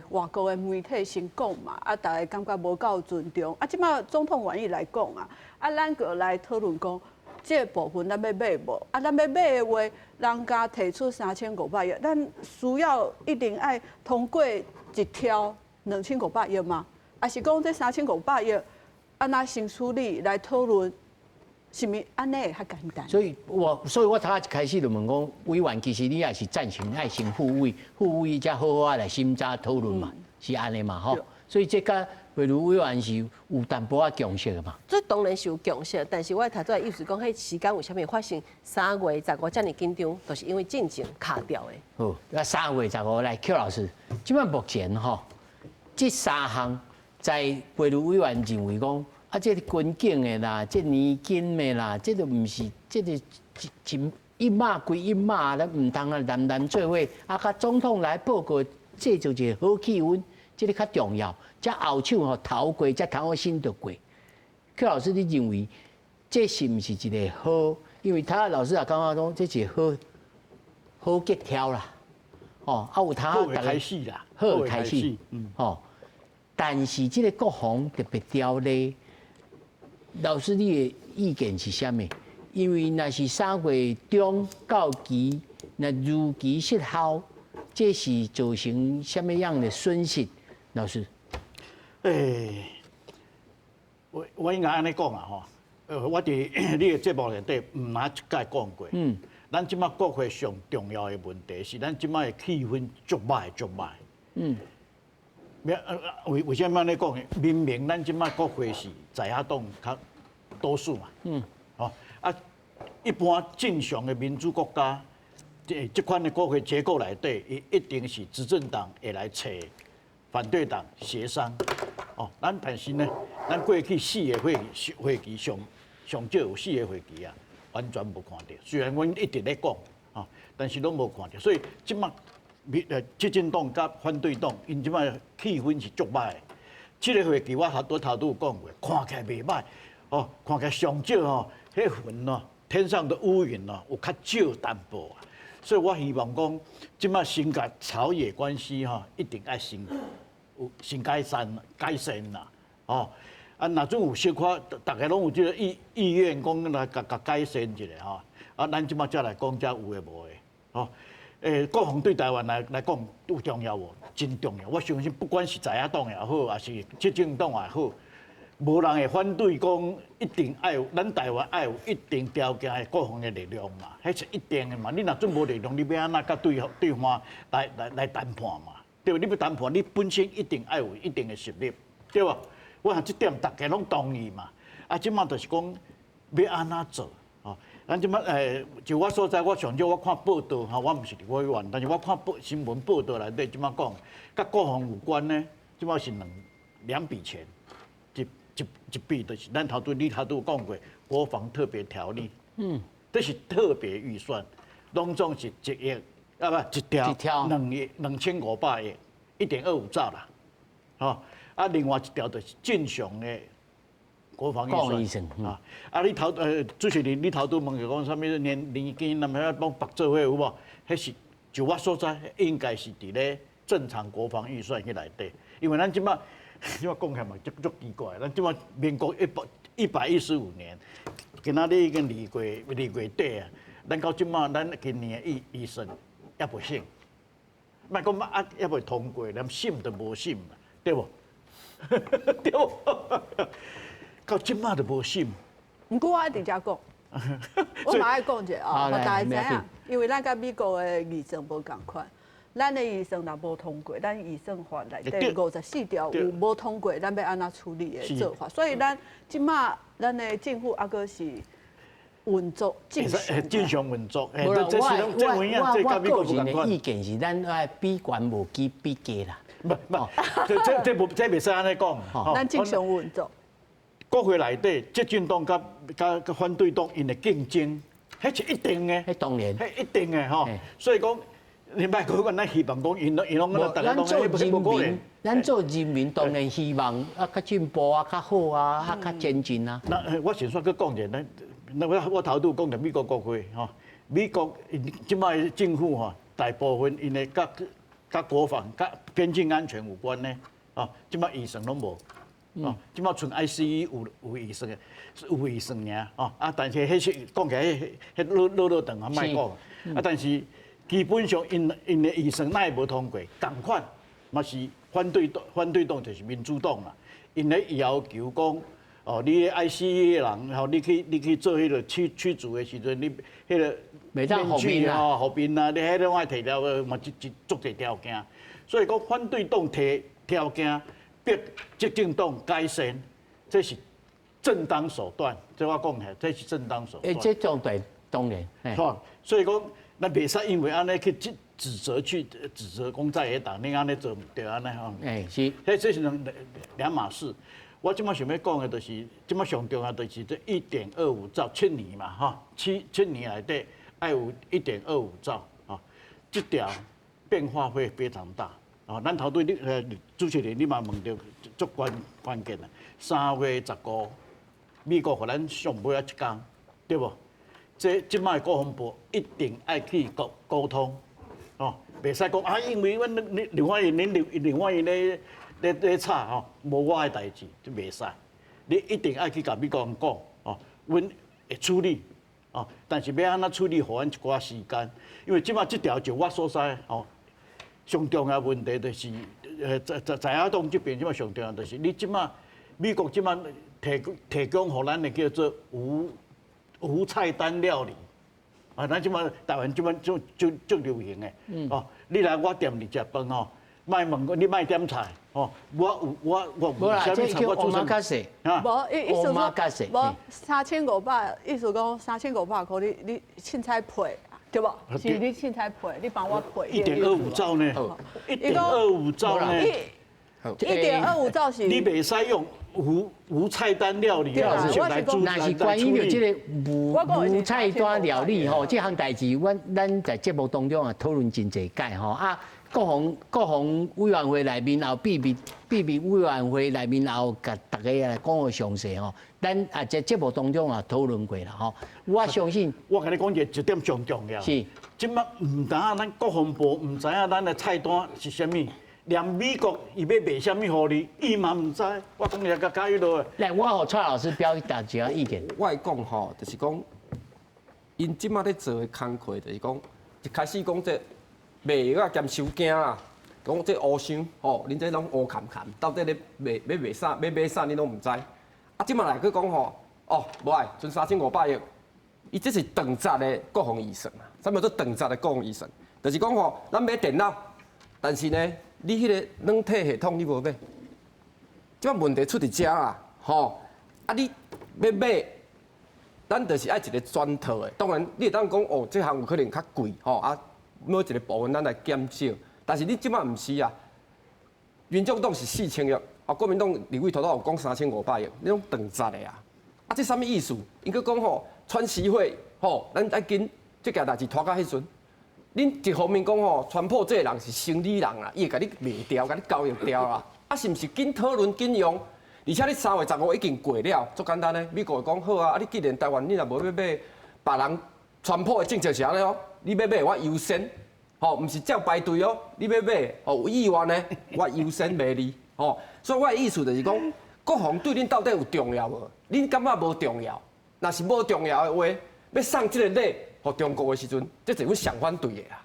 外國的媒體先講嘛，啊，逐家感覺無夠尊重。啊，這擺總統願意來講啊，啊，咱閣來討論講。這个部分咱欲買無？啊，咱欲買的話，人家提出3500億，咱需要一定愛通過一條2500億嗎？抑是講這三千五百億，按怎先處理來討論，是毋是按呢會較簡單？所以我頭一開始就問講，委員其實你也是贊成愛先復委，復委才好好來審查討論嘛，是按呢嘛吼？所以這個。比如委員是有淡薄仔共識的嘛？這當然是有共識，但是我頭拄仔意思講，彼時間為啥物發生3月15遮爾緊張，就是因為進前卡掉的。好，那3月15來，邱老師，這擺目前吼，這三項在比如委員認為講，啊，這个軍警的啦，這年金的啦，這个毋是，這个一一碼歸一碼，咱毋通啊，南南做伙，啊，佮總統來報告，這就一个好氣氛。這个較重要，才後手吼頭過，才通好審得過。邱老師，你認為這是毋是一个好？因為他老師也感覺講，這是好好結條啦，哦，啊有通好開始啦，好開始，哦。但是這个國防特別條例，老師你的意見是啥物？因為若是3月中到期，若如期失效，這是造成啥物樣的損失？老師，我應該按呢講啊吼，我佇你的節目內底毋哪一擺講過。咱這擺國會上重要的問題是，咱這擺的氣氛足歹足歹。為啥物按呢講呢？明明咱這擺國會是在野黨較多數嘛。哦啊，一般正常的民主國家，這款的國會結構內底，伊一定是執政黨會來揣反對黨協商，哦，咱但是呢，咱過去四个會期上上少有四个會期啊，完全無看著。雖然阮一直咧講，哦，但是攏無看著。所以這擺執政黨佮反對黨，𪜶這擺氣氛是足歹的。這个會期我頭拄頭拄有講過，看起來袂歹，哦，看起來上少吼，彼雲哦，天上的烏雲哦，有較少淡薄啊。所以我希望講，這擺先共朝野關係吼，一定愛先。有先改善改善啦，哦，啊，若準有小可，逐家攏有這个意願講來共共改善一下吼，啊，咱這擺才來講這有的無的，吼，國防對台灣來講有重要無？真重要。我相信不管是在野黨也好，抑是執政黨也好，無人會反對講一定愛有咱台灣愛有一定條件的國防的力量嘛，彼是一定的嘛。你若準無力量，你欲按怎佮對方來談判嘛？對，你欲談判，你本身一定愛有一定的實力，對無？我想這點逐家攏同意嘛。啊，這擺就是講欲按怎做？哦，咱這擺就我所知，我上少我看報道吼，我毋是立法委員，但是我看報新聞報道內底這擺講，佮國防有關呢，這擺是兩筆錢，一筆就是咱頭拄你頭拄有講過國防特別條例，這是特別預算，攏總是一億。啊不，一條2億2500億，1.25兆啦，吼啊，另外一條就是正常的國防預算啊。啊，你頭主持人，你頭拄問著講啥物年金，那麼幫縛做伙有無？彼是就我所知，應該是佇咧正常國防預算彼內底，因為咱這擺這擺講起來嘛足足奇怪，咱這擺民國115年，今仔日已經2月底啊，咱到這馬咱今年的預算猶未審，莫講啊猶未通過，連審都無審，對無？對無？到這馬都無審。毋過我愛佇遮講，我嘛愛講者啊，予大家知影，因為咱佮美國的預算無仝款，咱的預算若無通過，咱預算法內底54條有無通過，咱欲按怎處理的做法，所以咱這馬咱的政府猶閣是運作正常，正常運作。無啦，我個人的意見是，咱愛比懸無比低啦。不，這袂使按呢講。咱正常運作。國會內底，執政黨佮反對黨𪜶的競爭，彼是一定的，彼當然，彼一定的吼。所以講，你莫閣講咱希望講，𪜶攏大家攏咱做人民，咱做人民當然希望啊，較進步啊，較好啊，啊，較前進啊。那我先煞閣講者，咱那我頭拄講著美國國會吼，美國這擺政府吼，大部分𪜶的佮國防、佮邊境安全有關呢，哦，這擺預算攏無。哦，這擺賰 ICE 有預算的，有預算爾，哦啊，但是彼是講起來，彼彼落落長啊，莫講。啊，但是基本上𪜶的預算哪會無通過？仝款嘛是反對黨，反對黨就是民主黨啦。𪜶咧要求講，哦，你 ICE 的人，吼，你去做彼個驅逐的時陣，你彼個袂當予面啊，予面啊，你彼攏愛提了，嘛一足濟條件。所以講反對黨提條件，逼執政黨改善，這是正當手段。這我講起來，這是正當手段。欸，這當然當然。吼，所以講，咱袂使因為按呢去指責講在野黨，你按呢做毋對，按呢吼。欸，是。這是兩碼事。我這馬想欲講的，就是這馬上重要，就是這1.25兆7年嘛，吼，七年內底愛有一點二五兆，吼，這條變化會非常大。哦，咱頭拄你主持人你嘛問著足關鍵啦。3月15，美國予咱上尾仔一工，對無？這擺國防部一定愛去溝通，哦，袂使講啊，因為阮你立法院恁立法院咧吵吼，無我的代誌，這袂使。你一定愛去共美國人講，哦，阮會處理，哦，但是欲按怎處理，予阮一寡時間，因為這擺這條就我所知，哦。上重要問題就是，在野黨這邊這擺上重要就是，你這擺美國這擺提供予咱的叫做無菜單料理，啊，咱這擺台灣這擺足流行的，哦，你來我店裡食飯吼，莫問我你莫點菜，吼，我有我有啥物菜我煮啥物，無意思說，無3500，意思講3500塊，你凊彩配。對無？是你凊彩配，你幫我配。1.25兆呢？一點二五兆呢？1.25兆是。你袂使用無菜單料理啊！我是若是關於著這個無菜單料理吼，這項代誌，阮咱在節目當中啊討論真濟擺吼啊。國防委員會內面也有秘密委員會內面也有共大家來講予詳細吼。咱啊在節目當中也討論過啦吼。我相信，我共你講一點上重要。是，這擺毋知影咱國防部毋知影咱的菜單是啥物，連美國伊欲賣啥物予你，伊嘛毋知。我講也較較彼落。來，我予蔡老師表達一下意見。我會講吼，就是講，𪜶這擺咧做的工課，就是講，一開始講這賣藥仔兼收驚啦，講這烏箱吼，恁這攏烏崁崁，到底咧賣欲賣啥，欲買啥，恁攏毋知。啊，這擺來閣講吼，哦，無愛，賰3500億，伊這是長節的國防預算啊。啥物叫做長節的國防預算？就是講吼，咱買電腦，但是呢，你彼個軟體系統你無買，這擺問題出佇遮啦，吼，啊你欲買，咱就是愛一個全套的。當然，你會當講哦，這項有可能較貴，吼啊，某一個部分咱來減少。但是你這擺毋是啊，民眾黨是4000億，啊，國民黨立委頭拄有講3500億，你攏長節的啊，啊，這啥物意思？𪜶閣講吼，川習會吼，咱愛緊這件代誌拖到彼陣，恁一方面講吼，川普這个人是生理人啦，伊會共你賣掉，共你交易掉啦，啊，是毋是緊討論緊用？而且你3月15已經過了，足簡單呢。美國會講好啊，啊你既然台灣你若無欲買，別人川普的政策是按呢哦，你欲買我優先，吼，毋是照排隊哦，你欲買哦有意願的，我優先賣你，吼。所以我的意思就是講，國防對恁到底有重要無？恁感覺無重要，若是無重要的話，欲送這个禮予中國的時陣，這是阮上反對的啦。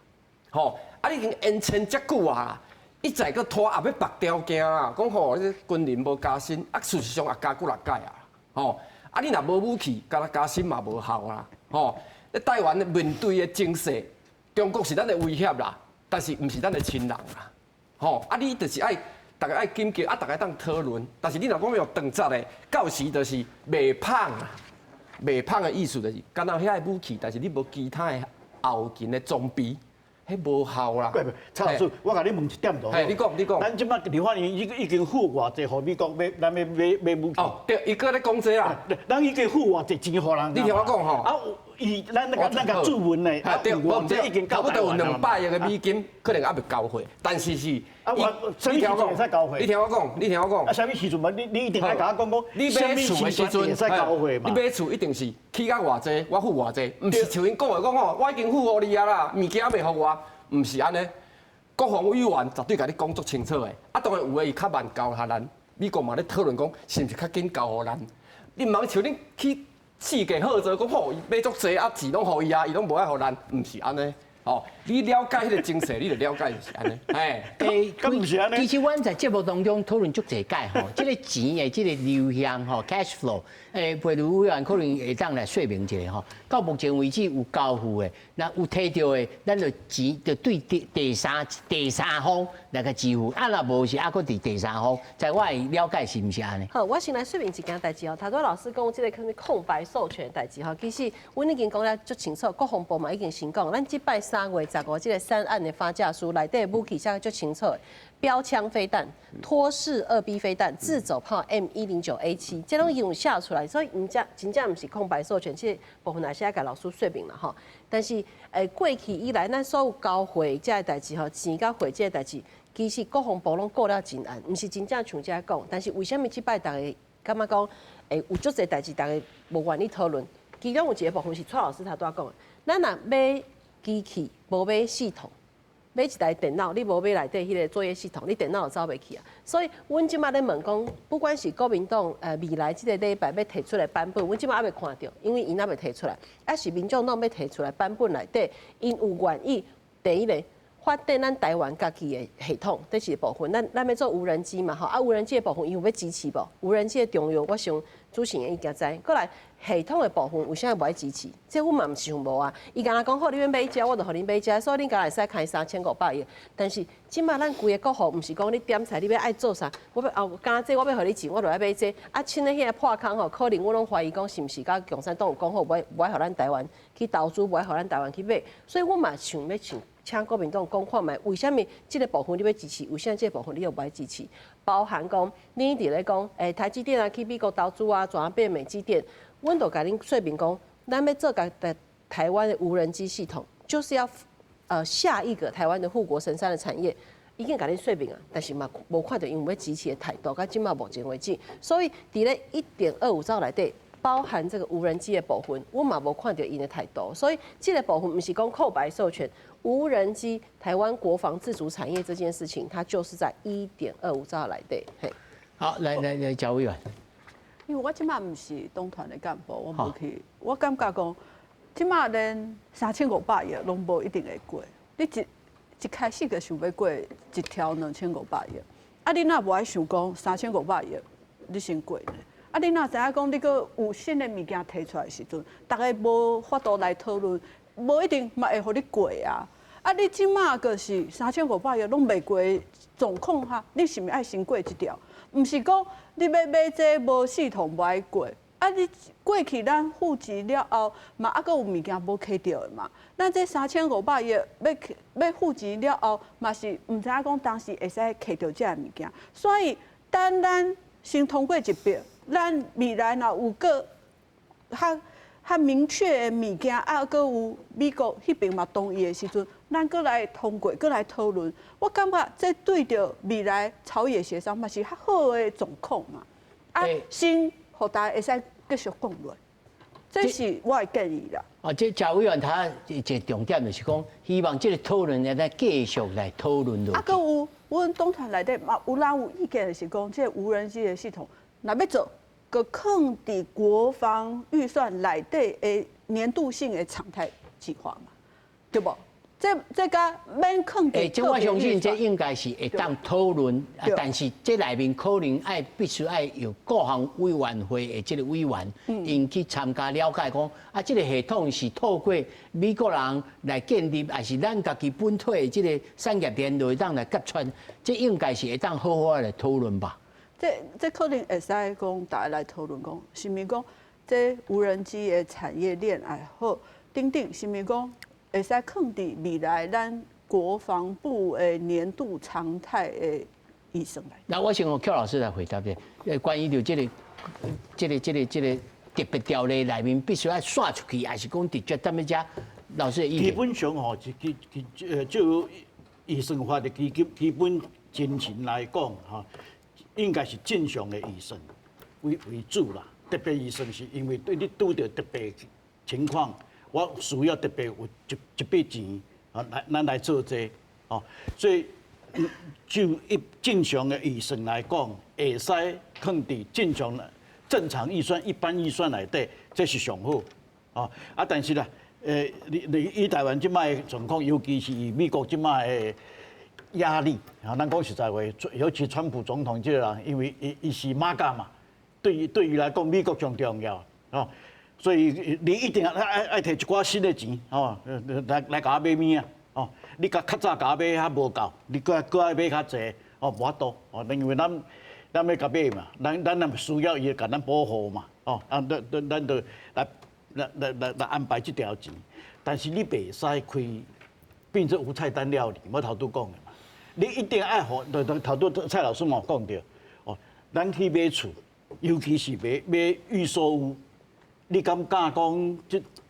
吼，啊，你已經延簽遮久啊，一再閣拖也欲縛條件啦，講吼，你軍人無加薪，啊，事實上也加幾若擺啊，吼，啊，你若無武器，敢若加薪嘛無效啦，吼。你台灣面對的情勢，中國是咱的威脅啦，但是毋是咱的親人啦，吼，啊，你就是愛。逐家愛緊急，啊，逐家當討論。但是你若講用斷節的，到時就是袂芳啊。袂芳的意思就是，敢若遐个武器，但是你無其他的後勤的裝備，彼無效啦。喂，蔡老師，我共你問一點就好。嘿，你講，你講。咱這擺立法院已經付偌濟，予美國買，咱欲買武器。哦，對，伊閣咧講這啊。咱已經付偌濟錢予人。你聽我講吼。啊，伊咱咱共注文的，啊，對，我這已經差不多有200億的美金，可能猶未交貨，但是是。啊，我啥物時陣會使交貨？你聽我講，你聽我講。啊，啥物時陣嘛？你一定愛共我講講。你買厝的時陣，會使交貨嘛？你買厝一定是起價偌濟，我付偌濟，毋是像𪜶講的講吼，我已經付予你啊啦，物件猶未予我，毋是按呢。國防委員絕對共你講足清楚的。啊，當然有的伊較慢交予咱，美國嘛咧討論講，是毋是較緊交予咱？你毋通像恁去四界號召講吼，伊買足濟啊，錢攏予伊啊，伊攏無愛予咱，毋是按呢。哦，你了解彼个情勢，你就了解就是按呢。嘿，敢毋是按呢？其實阮在節目當中討論足濟擺吼，這个錢的這个流向吼，cash flow，佩如委員可能會當來說明一下吼。到目前為止有交付的，那有提著的，咱就錢就對第三方來共支付，啊，若無是猶閣佇第三方，在我的了解是毋是按呢？好，我先來說明一件代誌哦。頭拄老師講這个啥物空白授權的代誌吼，其實阮已經講了足清楚，國防部嘛已經先講，咱這擺3月15這个三案的發價書內底武器寫足清楚的，標槍飛彈、托式2B 飛彈、自走炮 M109A7，這攏已經有寫出來，所以毋才真正毋是空白授權，這個部分也是愛共老師說明啦吼。但是過去以來，咱所有交貨這个代誌吼，錢佮貨這个代誌，其實國防部攏顧了真嚴，毋是真正像這講。但是為啥物這擺逐家感覺講，有足濟代誌，逐家無願意討論？其中有一個部分是蔡老師頭拄仔講的，咱若買機器，無買系統，買一台電腦，你無買內底彼个作業系統，你電腦就走袂去啊。所以，阮這擺咧問講，不管是國民黨未來這个禮拜欲提出來版本，阮這擺猶未看著，因為𪜶猶未提出來，抑是民眾黨欲提出來版本內底，𪜶有願意第一个發展咱台灣家己的系統，這是一部分。咱欲做無人機嘛吼，啊無人機的部分，伊有欲支持無？無人機的重要，我想主持人應該知。過來系統的部分，為啥無愛支持？這阮嘛毋是想無啊。伊敢若講好，你欲買這，我就予恁買這，所以恁敢會使開3500億。但是這擺咱規个國防，毋是講你點菜，你欲愛做啥？我欲哦，敢這我欲予你錢，我就愛買這。啊，凊咧彼个破空吼，可能我攏懷疑講是毋是佮共產黨有講好，無愛予咱台灣去投資，無愛予咱台灣去買。所以我嘛想欲請國民黨講看覓，為啥物這个部分你欲支持，為啥這个部分你又無愛支持？包含講你佇咧講，台積電啊去美國投資啊，怎啊變美積電？阮就共恁說明講，咱欲做共台灣的無人機系統，就是要下一個台灣的護國神山的產業，已經共恁說明啊，但是嘛無看著𪜶有欲支持的態度，到這擺目前為止，所以佇咧1.25兆內底，包含這個無人機的部分，我嘛無看著𪜶的態度，所以這个部分毋是講空白授權。無人機，台灣國防自主產業這件事情，它就是在1.25兆內底。嘿，好，來來來，賈委員。因為我這擺毋是黨團的幹部，我無去。我感覺講，這擺連3500億攏無一定會過。你一開始就想欲過一條2500億，啊，你若無愛想講三千五百億，你先過呢？啊，你若知影講你閣有新的物件提出來的時陣，逐家無法度來討論，無一定嘛會予你過啊。啊！你這馬就是三千五百億攏袂過狀況下，你是毋是愛先過這條？毋是講你欲買這無系統無愛過。啊！你過去咱付錢了後，嘛猶閣有物件無揢著的嘛。咱這三千五百億欲付錢了後，嘛是毋知影講當時會使揢著這个物件。所以等咱先通過一筆，咱未來若有閣較明確的物件，啊，閣有美國彼邊嘛同意的時陣，咱閣來通過，閣來討論。我感覺這對著未來朝野協商嘛是較好的狀況嘛。啊，先予大家會使繼續講落，這是我的建議啦。哦，這賈委員他一個重點就是講，希望這個討論會當繼續來討論落。啊，閣有阮黨團內底嘛有人有意見，就是講這個無人機的系統，若欲做，閣囥佇國防預算內底的年度性的常態計劃嘛，對無？這佮免囥佇。這我相信這應該是會當討論，但是這內面可能愛必須愛由各項委員會的這個委員，𪜶去參加了解講，啊，這個系統是透過美國人來建立，還是咱家己本土的這個產業鏈會當來結串？這應該是會當好好來討論吧？這可能會使講大家來討論講，是毋是講這無人機的產業鏈也好，等等，是毋是講？會使囥佇未來咱國防部的年度常態的預算內。那我先予寇老師來回答者，關於著這個特別條例內面必須愛煞出去，還是講直接踮咧遮？老師的意見。基本上吼，是就預算法的基本精神來講，吼，應該是正常的預算為主啦。特別預算是因為對你拄著特別情況。我需要特別有一筆錢啊，來咱來做這個，哦，所以就一正常的預算來講，會使囥佇正常預算、一般預算內底，這是上好，哦啊，但是啦，你以台灣這擺的狀況，尤其是美國這擺的壓力，啊，咱講實在話，尤其川普總統這個人，因為伊是 MAGA 嘛，對伊來講，美國上重要，哦。所以你一定愛提一寡新的錢，吼，來共我買物仔，哦，你較早共我買較無夠，你閣愛買較濟，哦，無法度，哦，因為咱欲共買嘛，咱若需要伊共咱保護嘛，哦，啊，咱就來安排這條錢，但是你袂使開變做無菜單料理，我頭拄講的嘛，你一定愛予，頭拄蔡老師嘛有講著，哦，咱去買厝，尤其是買預售屋。你敢講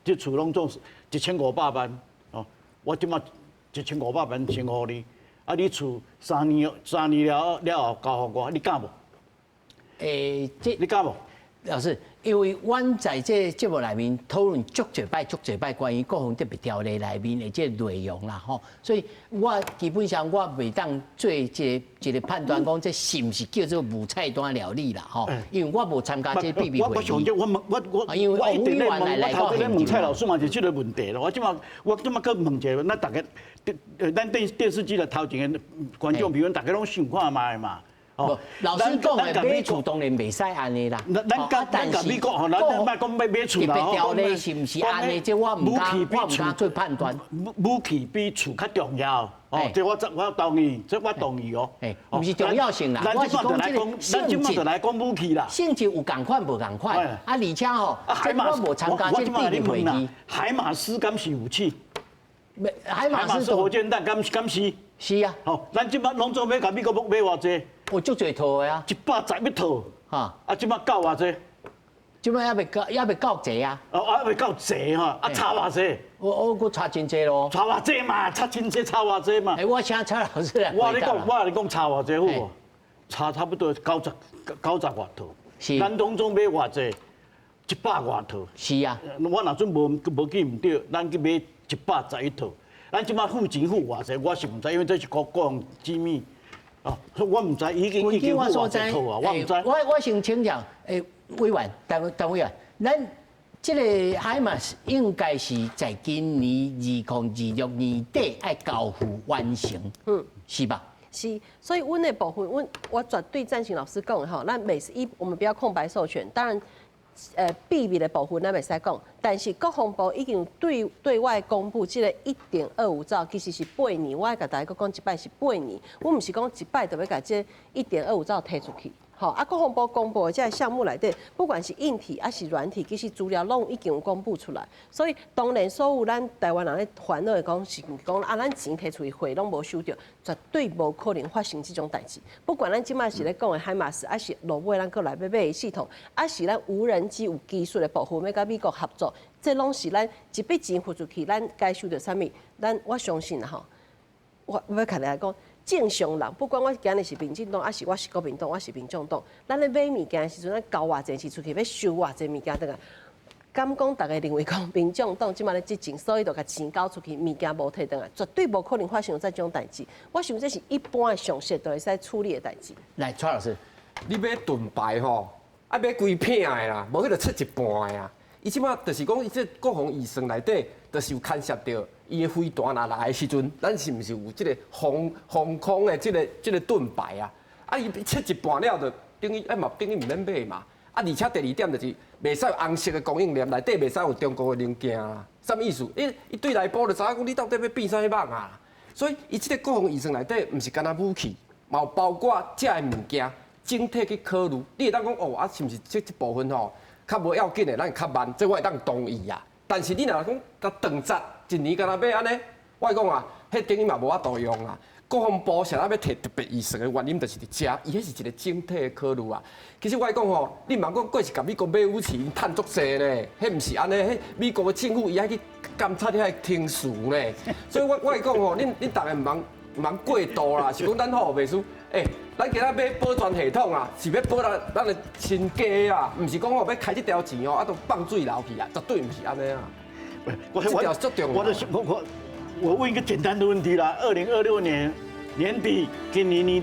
這厝攏總1500萬哦？我這馬1500萬先予你，啊，你厝三年了後交予我，你敢無？你敢無？老師，因為阮在這節目內面討論足濟擺、足濟擺關於國防特別條例內面的這個內容啦，吼，所以我基本上我袂當做一個判斷，講這是毋是叫做無菜單料理啦，吼，因為我無參加這秘密會議。我因為我一定咧問，我頭拄咧問蔡老師嘛是這個問題咯。我這馬閣問一下，咱大家，咱電視機的頭前的觀眾朋友，大家攏想看覓嘛。哦，老師講的買厝當然袂使按呢啦。咱佮美國吼，咱莫講買厝啦。特別條例是毋是按呢？這我毋敢做判斷。武器比厝較重要。哦，這我同意，這我同意哦。毋是重要性啦。咱這馬就來講，咱這馬就來講武器啦。性質有仝款無仝款？啊，而且吼，這我無參加這秘密會議。海馬斯敢是武器？海馬斯火箭彈敢是？是啊。吼，咱這馬攏總欲共美國買偌濟？有足濟套的啊，111套，哈，啊，這馬夠偌濟？這馬猶未夠濟啊！哦，猶未夠濟吼，啊，差偌濟？我閣差真濟咯。差偌濟嘛，差真濟，差偌濟嘛。我請蔡老師來。我跟你講，差偌濟好無？差差不多九十外套。是。咱攏總買偌濟？100外套。是啊。我若準無記毋對，咱去買111套。咱這馬付錢付偌濟，我是毋知，因為這是國防機密。哦，我毋知已經付偌濟套啊，我毋知。我先請教，委員，陳委員，咱這個海馬斯應該是在今年2026年底愛交付完成，是吧？是，所以阮的部分，我絕對贊成老師講的吼，咱袂使，我們不要空白授權，當然。秘密的部分咱袂使講，但是國防部已經對外公布這個1.25兆，其實是八年。我愛共大家閣講一擺是八年，我毋是講一擺就欲共這1.25兆提出去。吼，啊，國防部公布的這個項目內底，不管是硬體還是軟體，其實資料攏已經有公布出來。所以當然，所有咱台灣人咧煩惱的講是講啊，咱錢提出去，貨攏無收著，絕對無可能發生這種代誌。不管咱這馬是咧講的海馬斯，還是落尾咱閣來欲買的系統，還是咱無人機有技術的部分，欲佮美國合作，這攏是咱一筆錢付出去，咱該收著啥物？咱我相信吼，我欲共大家講。正常人，不管我今日是民進黨，還是我是國民黨，我是民眾黨，咱咧買物件的時陣，咱交偌濟錢出去，欲收偌濟物件轉來，敢講大家認為講民眾黨這馬咧執政，所以就共錢交出去，物件無提轉來，絕對無可能發生這種代誌。我想這是一般的常識都會使處理的代誌。來，蔡老師，你買盾牌吼，愛買規片的啦，無彼就切一半的啊。伊這擺就是講，伊這國防預算內底，就是有牽涉著伊的飛彈若來的時陣，咱是毋是有這個防空的這個盾牌啊？啊，伊切一半了，就等於啊嘛，等於毋免買嘛。啊，而且第二點就是袂使有紅色的供應鏈，內底袂使有中國的零件啊。啥物意思？伊伊對內部就知影講，你到底欲變啥物蠓啊？所以伊這個國防預算內底，毋是干焦武器，嘛有包括這个物件，整體去考慮。你會當講哦，啊，是毋是這部分吼較無要緊的，咱較慢，這我會當同意啊。但是你若講共斷節，一年干焦買按呢，我講啊，彼等於嘛無法度用啊。國防部啥欲提特別預算的原因，就是佇遮，伊彼是一個整體的考慮啊。其實我講吼，你毋通講過是共美國買武器，𪜶趁足濟呢，彼毋是按呢，彼美國的政府伊愛去監察遐個程序呢。所以我會講吼，恁逐个毋通過度啦，是講咱好袂輸。欸，咱今仔買保全系統啊，是欲保咱的身家啊，毋是講吼欲開這條錢哦，啊都放水流去啊，絕對毋是按呢啊。我我問一個簡單的問題啦，2026年年底，今年你。